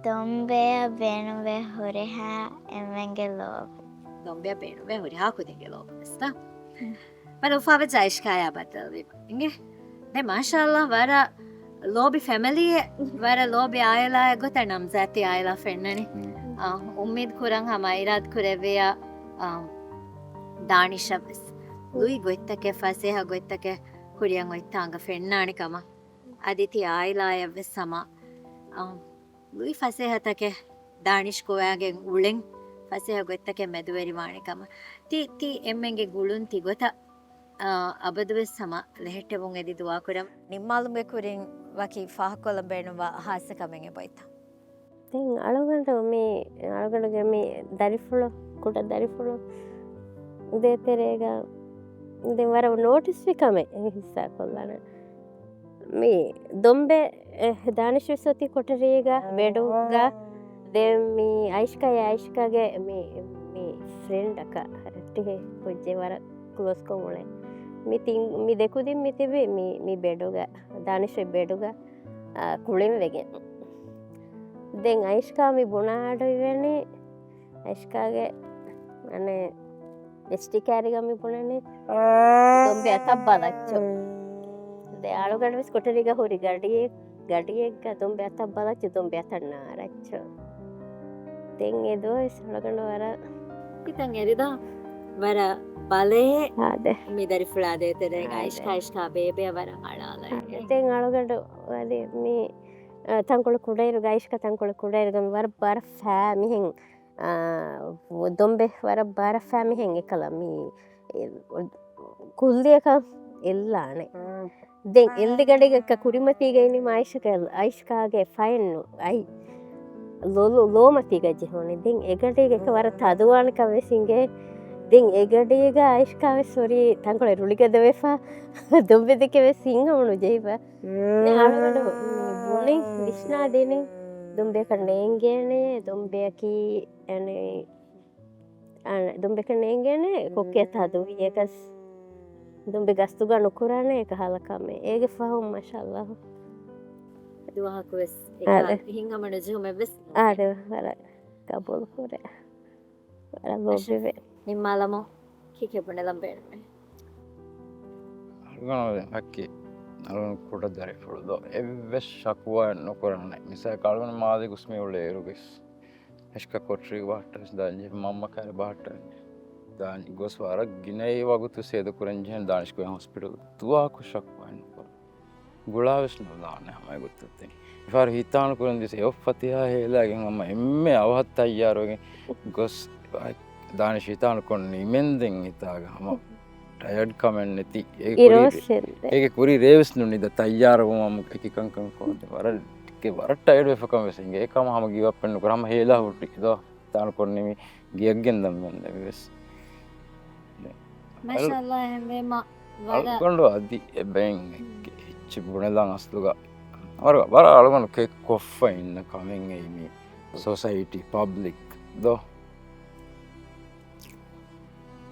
ދޮންބެއަށް ބޭނުންވޭ ހުރިހާ އެންމެންގެ ލޯބި. ދޮންބެއަށް ބޭނުންވޭ ހުރިހާ ކުދިންގެ ލޯބި ވެސްތަ؟ ވަރަށް އުފާވެއްޖެ އައިޝްކާޔާ ބައްދަލުވީމަ. އިނގޭ؟ ދެން މާޝާﷲ ވަރަށް ލޯބި ފެމިލީއެއް، ވަރަށް ލޯބި އާއިލާއެއް ގޮތަށް ނަމްޒާތީ އާއިލާ ފެންނަނީ. އާ، އުއްމީދު ކުރަން ހަމަ އިރާދަ ކުރެއްވިޔާ، އާ، ދާނިޝަށް ވެސް ލުއި ގޮތްތަކެއް، ފަސޭހަ ގޮތްތަކެއް ކުރިއަށް އޮތް ތާނގަ ފެންނާނެ ކަމަށް. އަދި ތި އާއިލާއަށް ވެސް ހަމަ، އާ، ލުއި ފަސޭހަތަކެއް ދާނިޝް ކޮވާގެން އުޅެން ފަސޭހަ ގޮތްތަކެއް މެދުވެރިވާނެ ކަމަށް. ތި، ތި އެންމެންގެ ގުޅުން ތި ގޮތަށް، އާ، އަބަދުވެސް ހަމަ ލެހެއްޓެވުން އެދި ދުޢާކުރަން. ނިންމާލުމުގެ ކުރިން ވަކި ފާހަގަކޮށްލަން ބޭނުންވާ ހާއްސަ ކަމެއް އެބައޮތްތަ؟ ދެން އަޅުގަނޑު މި، އަޅުގަނޑުގެ މި ދަރިފުޅު، ކުޑަ ދަރިފުޅު ދޭތެރޭގަ ދެން ވަރަށް ނޯޓިސްވި ކަމެއް ހިއްސާކޮށްލާނެ. މި ދޮންބެ، އެ، ދާނިޝް ވެސް އޮތީ ކޮޓަރީގަ، ބެޑުގަ. ދެން މި އައިޝްކާ، އައިޝްކާގެ މި، މި ފްރެންޑަކަށް ރައްޓެހި ކުއްޖެއް ވަރަށް ކްލޯޒްކޮށް އުޅޭ. މި ތިން، މި ދެކުދިން މި ތިބި މި، މި ބެޑުގަ، ދާނިޝް ބެޑުގަ، އާ، ކުޅެން ވެގެން. ދެން އައިޝްކާ މި ބުނާ އަޑު އިވެނީ، އައިޝްކާގެ، އަނެއް، އެސްޑީ ކާޑްގަ މި ބުނަނީ ދޮންބެ އަތަށް ބަލައްޗޯ. ދެ އަޅުގަނޑު ވެސް ކޮޓަރީގަ ހުރި ގަޑިއެއް، ގަޑިއެއްގަ ދޮންބެ އަތަށް ބަލައްޗޯ، ދޮންބެ އަތަށް ނާރައްޗޯ. ދެން އެ ދުވަސް އަޅުގަނޑު ވަރަށް ހިތަށް އެރިދާ ވަރަށް ބަލައޭ އާދެ. މި ދަރިފުޅާ ދޭތެރޭގަ އާދެ. އައިޝްކާ، އައިޝްކާ ބޭބެއަށް ވަރަށް އަޅާލައި. އާދެ. ދެން އަޅުގަނޑު އަދި މި، އަ، ތަންކޮޅު ކުޑައިރުގަ އައިޝްކާ ތަންކޮޅު ކުޑައިރުގަ މި ވަރަށް ބާރަށް ފައި މިހެން އާ، ދޮންބެ ވަރަށް ބާރަށް ފައި މިހެން އެކަލަ މި، އެ، ކުއްލިއަކަށް އެއްލާނެ. ދެން އެއްލިގަޑީގަ ކުރިމަތީގަ އިނީމަ އައިޝްކާ، އައިޝްކާގެ ފައެއްނު އައި ލޮލު، ލޯމަތީގަ ޖެހުނީ. ދެން އެގަޑީގަ އެކަ ވަރަށް ތަދުވާނެކަން ވެސް އިނގޭ. ދެން އެގަޑީގަ އައިޝްކާ ވެސް ހުރީ ތަންކޮޅެއް ރުޅިގަދަވެފަ، ދޮންބެ ދެކެ ވެސް ހިތްހަމަނުޖެހިފަ. މި އަޅުގަނޑު މި ބުނި ވިސްނާދިނީ ދޮންބެއަކަށް ނޭނގޭނެ، ދޮންބެއަކީ އަނެއް، އަނެއް، ދޮންބެއަކަށް ނޭނގޭނެ ކޮއްކޮއަށް ތަދުވިޔަކަސް، ދޮންބެ ގަސްތުގަ ނުކުރާނެ އެކަހަލަ ކަމެއް. އޭގެ ފަހުން މާޝާﷲ ދުވަހަކު ވެސް އެކަ އާދެ. ހިތްހަމަނުޖެހުމެއް ވެސް ނުވޭ. އާދެ، ވަރަށް ގަބޫލު ކުރޭ. ވަރަށް އަޝްރަފް، ލޯބިވޭ. ނިންމާލަމު ކީކޭ ބުނެލަން ބޭނުމޭ؟ އަޅުގަނޑު ހައްކި، އަޅުގަނޑު ކުޑަ ދަރިފުޅު ދޯ އެއްވެސް ޝަކުވާއެއް ނުކުރާނެ. މިސާލަކަށް އަޅުގަނޑު މާލެ ގުސްމި އުޅޭއިރުގެސް އައިޝްކާ ކޮޓަރީގަ ބަހައްޓަވެސް ދާންޖެހޭ، މަންމަ ކައިރި ބަހައްޓަވެސް ދާން ގޮސް ވަރަށް ގިނައީ ވަގުތު ސޭދަކުރަން ޖެހެން ދާނިޝް ކޮއެ ހޮސްޕިޓަލް ދުވަހަކު ޝަކުވާއެއް ނުކުރާ. ގުޅާވެސް ނުލާނެ ހަމަ ގޮތަށް. ދެން އެފަހަރު ހިތާނު ކުރަން ދިޔަސް އެ އޮށް ފަތިހާ ހޭލާގެން ހަމަ އެންމެ އަވަހަށް ތައްޔާރުވެގެން ގޮސް ދާނިޝް ހިތާނު ކޮށް ނިމެންދެން ހިތާގަ ހަމަ ޓަޔަޑް ކަމެއް ނެތި. އޭގެ ކުރީ ރޭވެސް ރޭ-، އެއްދެ. އޭގެ ކުރީ ރޭވެސް ނުނިދާ ތައްޔާރުވުމަށް އެކި ކަންކަން ކޮށްދެ ވަރަށް، ވަރަށް ޓަޔަޑް ވެފަކަން ވެސް އިނގޭ. އެކަމަ ހަމަ ގިވައްޕެއް ނުކުރާ ހަމަ ހޭލާ ހުއްޓި ދޯ ހިތާނު ކޮށް ނިމި ގެއަށް ގެންދަން މެން ދެން ވެސް. މާޝާﷲ އެހެންވީމަ ވަރަށް އަޅުގަނޑު އަދި އެބައިން އެއްޗެއް ބުނެލަން އަސްލުގަ ވަރަށް، ވަރަށް އަޅުގަނޑު ކެ-، ކޮށްފަ އިންނަ ކަމެއް އެއީ މި ސޮސައިޓީ ޕަބްލިކް ދޯ.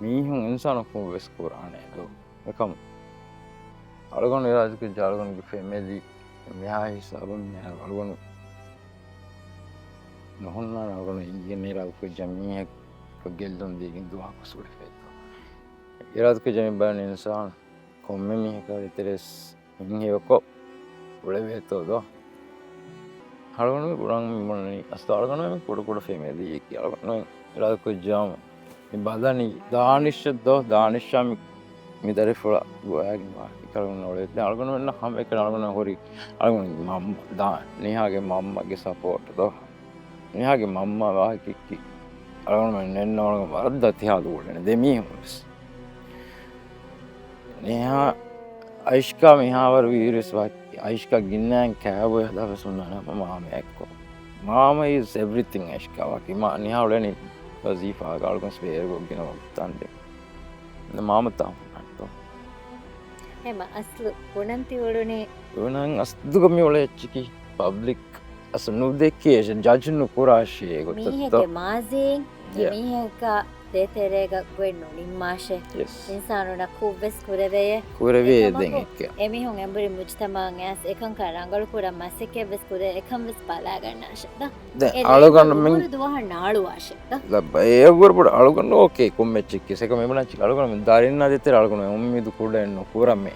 މީހުން އިންސާނަކުން ވެސް ކުރާނެ ދޯ. އެކަމު އަޅުގަނޑު އިރާދަކުރި އަޅުގަނޑުގެ ފެމިލީ މިހާ ހިސާބުން މިހާ އަޅުގަނޑު ނުހުންނާނެ އަޅުގަނޑު އިނގިޔަން އިރާދަކުރި ޖަމީހަކަށް ގެއްލުން ދީގެން ދުވަހަކު ސުޅިފައިތޯ. އިރާދަކުރި ޖަމީ ބަޔަން އިންސާން ކޮންމެ މީހަކާ ދޭތެރޭސް ހިންހެޔޮކޮށް އުޅެވޭތޯ ދޯ؟ އަޅުގަނޑު ބުނަން މި ބުނަނީ އަސްލު އަޅުގަނޑު މި ކުޑަ ކުޑަ ފެމިލީއެކޭ. އަޅުގަނޑު އިރާދަކުރި ޖަމީ މި ބަލަނީ ދާނިޝަށް ދޯ؟ ދާނިޝާ މި، މި ދަރިފުޅަށް ގޮވައިގެން ވާ ކަރުން އޮޅެ. ދެން އަޅުގަނޑުމެންނަށް ހަމައެކަނި އަޅުގަނޑު ހުރި އަޅުގަނޑު މަންމަ، ދާ، ނިހާގެ މަންމަގެ ސަޕޯޓް ދޯ؟ ނިހާގެ މަންމަ ވާހަކައެއް ކި އަޅުގަނޑުމެން ނެންނަ އަޅުގަނޑު ވަރަށް ދަތިހާލު އުޅެނެ ދެ މީހުން ވެސް. ނިހާ އައިޝްކާ މިހާވަރު ވީރިވެސް ވާ، އައިޝްކާ ގިންނައިން ކާބޮއި ހަދާފަސް ހުންނާނެ މާމަ އެއްކޮށް. މާމަ is everything އައިޝްކާ ވާކި. މާ ނިހާ އުޅެނީ ވަޒީފާގަ އަޅުގަނޑު ބޭރުގަ ގިނަ ވަގުތުތައް ދެ. މާމަ ތާ ހުންނާނެތޯ. ހެމަ އަސްލު ބުނަން ތި އުޅުނީ. ބުނަން އަސްލުގަ މި އުޅޭ އެއްޗަކީ ޕަބްލިކް އަސް ނުދެކޭ، ޖަޖް ނުކުރާށޭ ގޮތަށްތޯ. މީހެއްގެ މާޒީން އެ ޔާ. މީހަކާ ދޭތެރޭގަ ގޮތް ނުނިންމާށޭ. ޔެސް. އިންސާނުންނަށް ކުށްވެސް ކުރެވެޔޭ. ކުރެވޭ އެކަމަކު ދެން އެއްކެ. އެމީހުން އެނބުރި މުޖުތަމަޢަށް އެކަންކަން ރަނގަޅު ކުރަން މަސައްކަތްވެސް ކުރޭ، އެކަންވެސް ބަލާގަންނާށޭ ދޯ. ދެން އެ އަޅުގަނޑު ރޭގަ މި ނުހުރު ދުވަހަށް ނާޅުވާށޭ ދޯ. ލައްބަ، އެ އަގުވަރު ބޮޑު އަޅުގަނޑު އޯކޭ ކޮންމެ އެއްޗެއްކީ. ސެކަ މިބުނާ އެއްޗެއް އަޅުގަނޑު ދަރިންނާ ދޭތެރޭ އަޅުގަނޑު އުއްމީދު ކުޑައެއް ނުކުރަމޭ.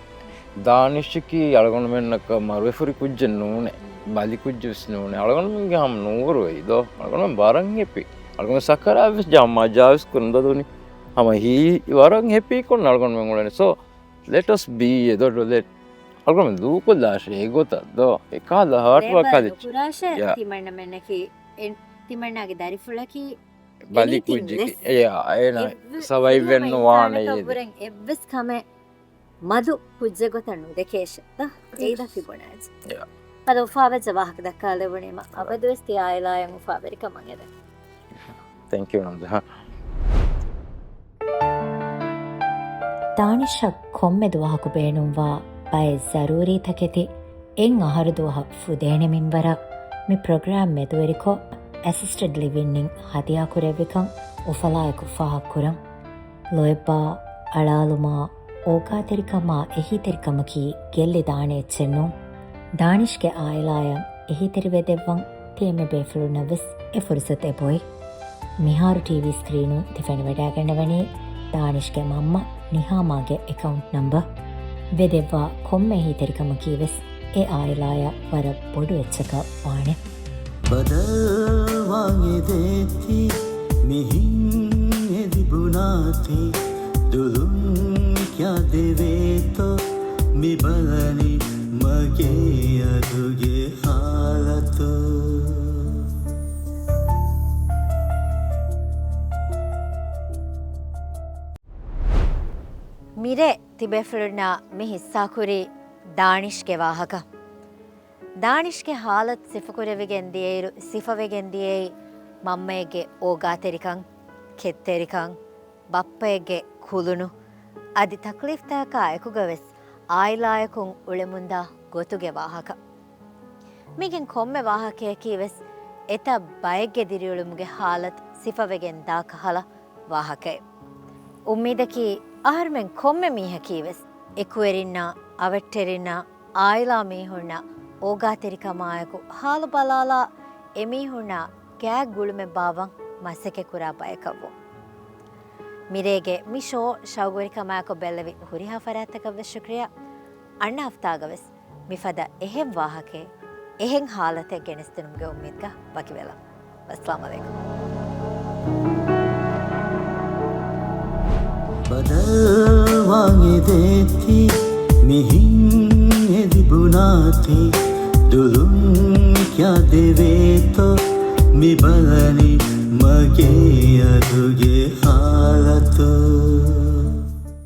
ދާނިޝަކީ އަޅުގަނޑުމެންނަކަށް މަރުވެފުރި ކުއްޖެއް ނޫނޭ. ބަލި ކުއްޖެއް ވެސް ނޫނޭ. އަޅުގަނޑުމެންގެ ހަމަ ނޫރުވެއި ދޯ. އަޅުގަނޑުމެން ވަރަށް ހެޕީ. އަޅުގަނޑު ސަކަރާތްވެސް ޖަހަން މަޖާވެސް ކުރަން ދަދުނި. ހަމަ ހީ ވަރަށް ހެޕީ ކޮން އަޅުގަނޑުމެން އުޅެނީ. So, let us be އެ ދޯ، ދޯ، let. އަޅުގަނޑުމެން ދޫކޮށްލާށޭ އެގޮތަށް ދޯ. އެކަހަލަ ހާޓް ވާކް ހާލި. ނުކުރާށޭ ޔާ. ތިމަންނަމެންނަކީ، އެ، ތިމަންނާގެ ދަރިފުޅަކީ ބަލި އެނީތިން ކުއްޖެކޭ. ވެސް. އެ، އޭނާ އެއްވެ-، ސަވައިވްވެ ނުވާނެ އޭ. އެއްވެސް ކަމެއް މަދު ކުއްޖެއް ގޮތަށް ނުދެކޭށެ ދޯ. އެއީ ދޯ ތި ބުނާއެއްޗެއް. ޔާ. އަދި އުފާވެއްޖެ ވާހަކަ ދައްކާލެވުނީމަ އަބަދުވެސް ތި އާއިލާއަށް އުފާވެރިކަމަށް އެދެން. ތެންކް ޔޫ ނަންޖަހާ. ދާނިޝަށް ކޮންމެ ދުވަހަކު ބޭނުންވާ ބައެއް ޒަރޫރީ ތަކެތި އެއް އަހަރު ދުވަހަށް ފުދޭނެ މިންވަރަށް މި ޕްރޮގްރާމް މެދުވެރިކޮށް، އެސިސްޓެޑް ލިވިންއިން ހަދިޔާކުރެއްވިކަން އުފަލާއެކު ފާހަގަކުރަން. ލޯތްބާ، އަޅާލުމާ، އޯގާތެރިކަމާ އެހީތެރިކަމަކީ ގެއްލިދާނެ އެއްޗެއް ނޫން. ދާނިޝްގެ އާއިލާއަށް އެހީތެރިވެދެއްވަން ތި އެންމެ ބޭފުޅުންނަށްވެސް އެ ފުރުސަތު އެބޮތް. މިހާރު ޓީވީ ސްކްރީނުން ތި ފެނިވަޑައިގަންނަވަނީ ދާނިޝްގެ މަންމަ ނިހާމާގެ އެކައުންޓް ނަމްބަރ. ވެދެއްވާ ކޮންމެ އެހީތެރިކަމަކީވެސް އެ އާއިލާއަށް ވަރަށް ބޮޑު އެއްޗަކަށް ވާނެ. ބަދަލުވާން އެދޭތީ، މިހިން އެ ލިބުނާތީ، ދުލުން ކިޔާދެވޭތޯ، މި ބަލަނީ މަގޭ އަދުގެ ހާލަތު. މިރޭ ތިބޭފުޅުންނާ މި ހިއްސާކުރީ ދާނިޝްގެ ވާހަކަ. ދާނިޝްގެ ހާލަތު ސިފަކުރެވިގެން ދިޔައިރު، ސިފަވެގެން ދިޔައީ މަންމައެއްގެ އޯގާތެރިކަން، ކެތްތެރިކަން، ބައްޕައެއްގެ ކުލުނު، އަދި ތަކްލީފްތަކާ އެކުގަވެސް އާއިލާއަކުން އުޅެމުންދާ ގޮތުގެ ވާހަކަ. މިގެން ކޮންމެ ވާހަކަޔަކީވެސް އެތައް ބައެއްގެ ދިރިއުޅުމުގެ ހާލަތު ސިފަވެގެން ދާ ކަހަލަ ވާހަކައެއް. އުއްމީދަކީ އަހަރުމެން ކޮންމެ މީހަކީވެސް އެކުވެރިންނާ، އަވަށްޓެރިންނާ، އާއިލާ މީހުންނަށް އޯގާތެރިކަމާއެކު ހާލު ބަލާލާ، އެމީހުންނާ ގާތް ގުޅުމެއް ބާއްވަން މަސައްކަތްކުރާ ބަޔަކަށްވުން. މިރޭގެ މި ޝޯ ޝައުގުވެރިކަމާއެކު ބެއްލެވި ހުރިހާ ފަރާތްތަކަށްވެސް ޝުކްރިޔާ. އަންނަ ހަފްތާގަވެސް މިފަދަ އެހެން ވާހަކައެއް، އެހެން ހާލަތެއް ގެނެސްދިނުމުގެ އުއްމީދުގަ ވަކިވެލަން. ވައްސަލާމް ޢަލައިކުމް. ބަދަލުވާން އެދޭތީ، މިހިން އެ ލިބުނާތީ، ދުލުން ކިޔާދެވޭތޯ، މި ބަލަނީ މަގޭ އަދުގެ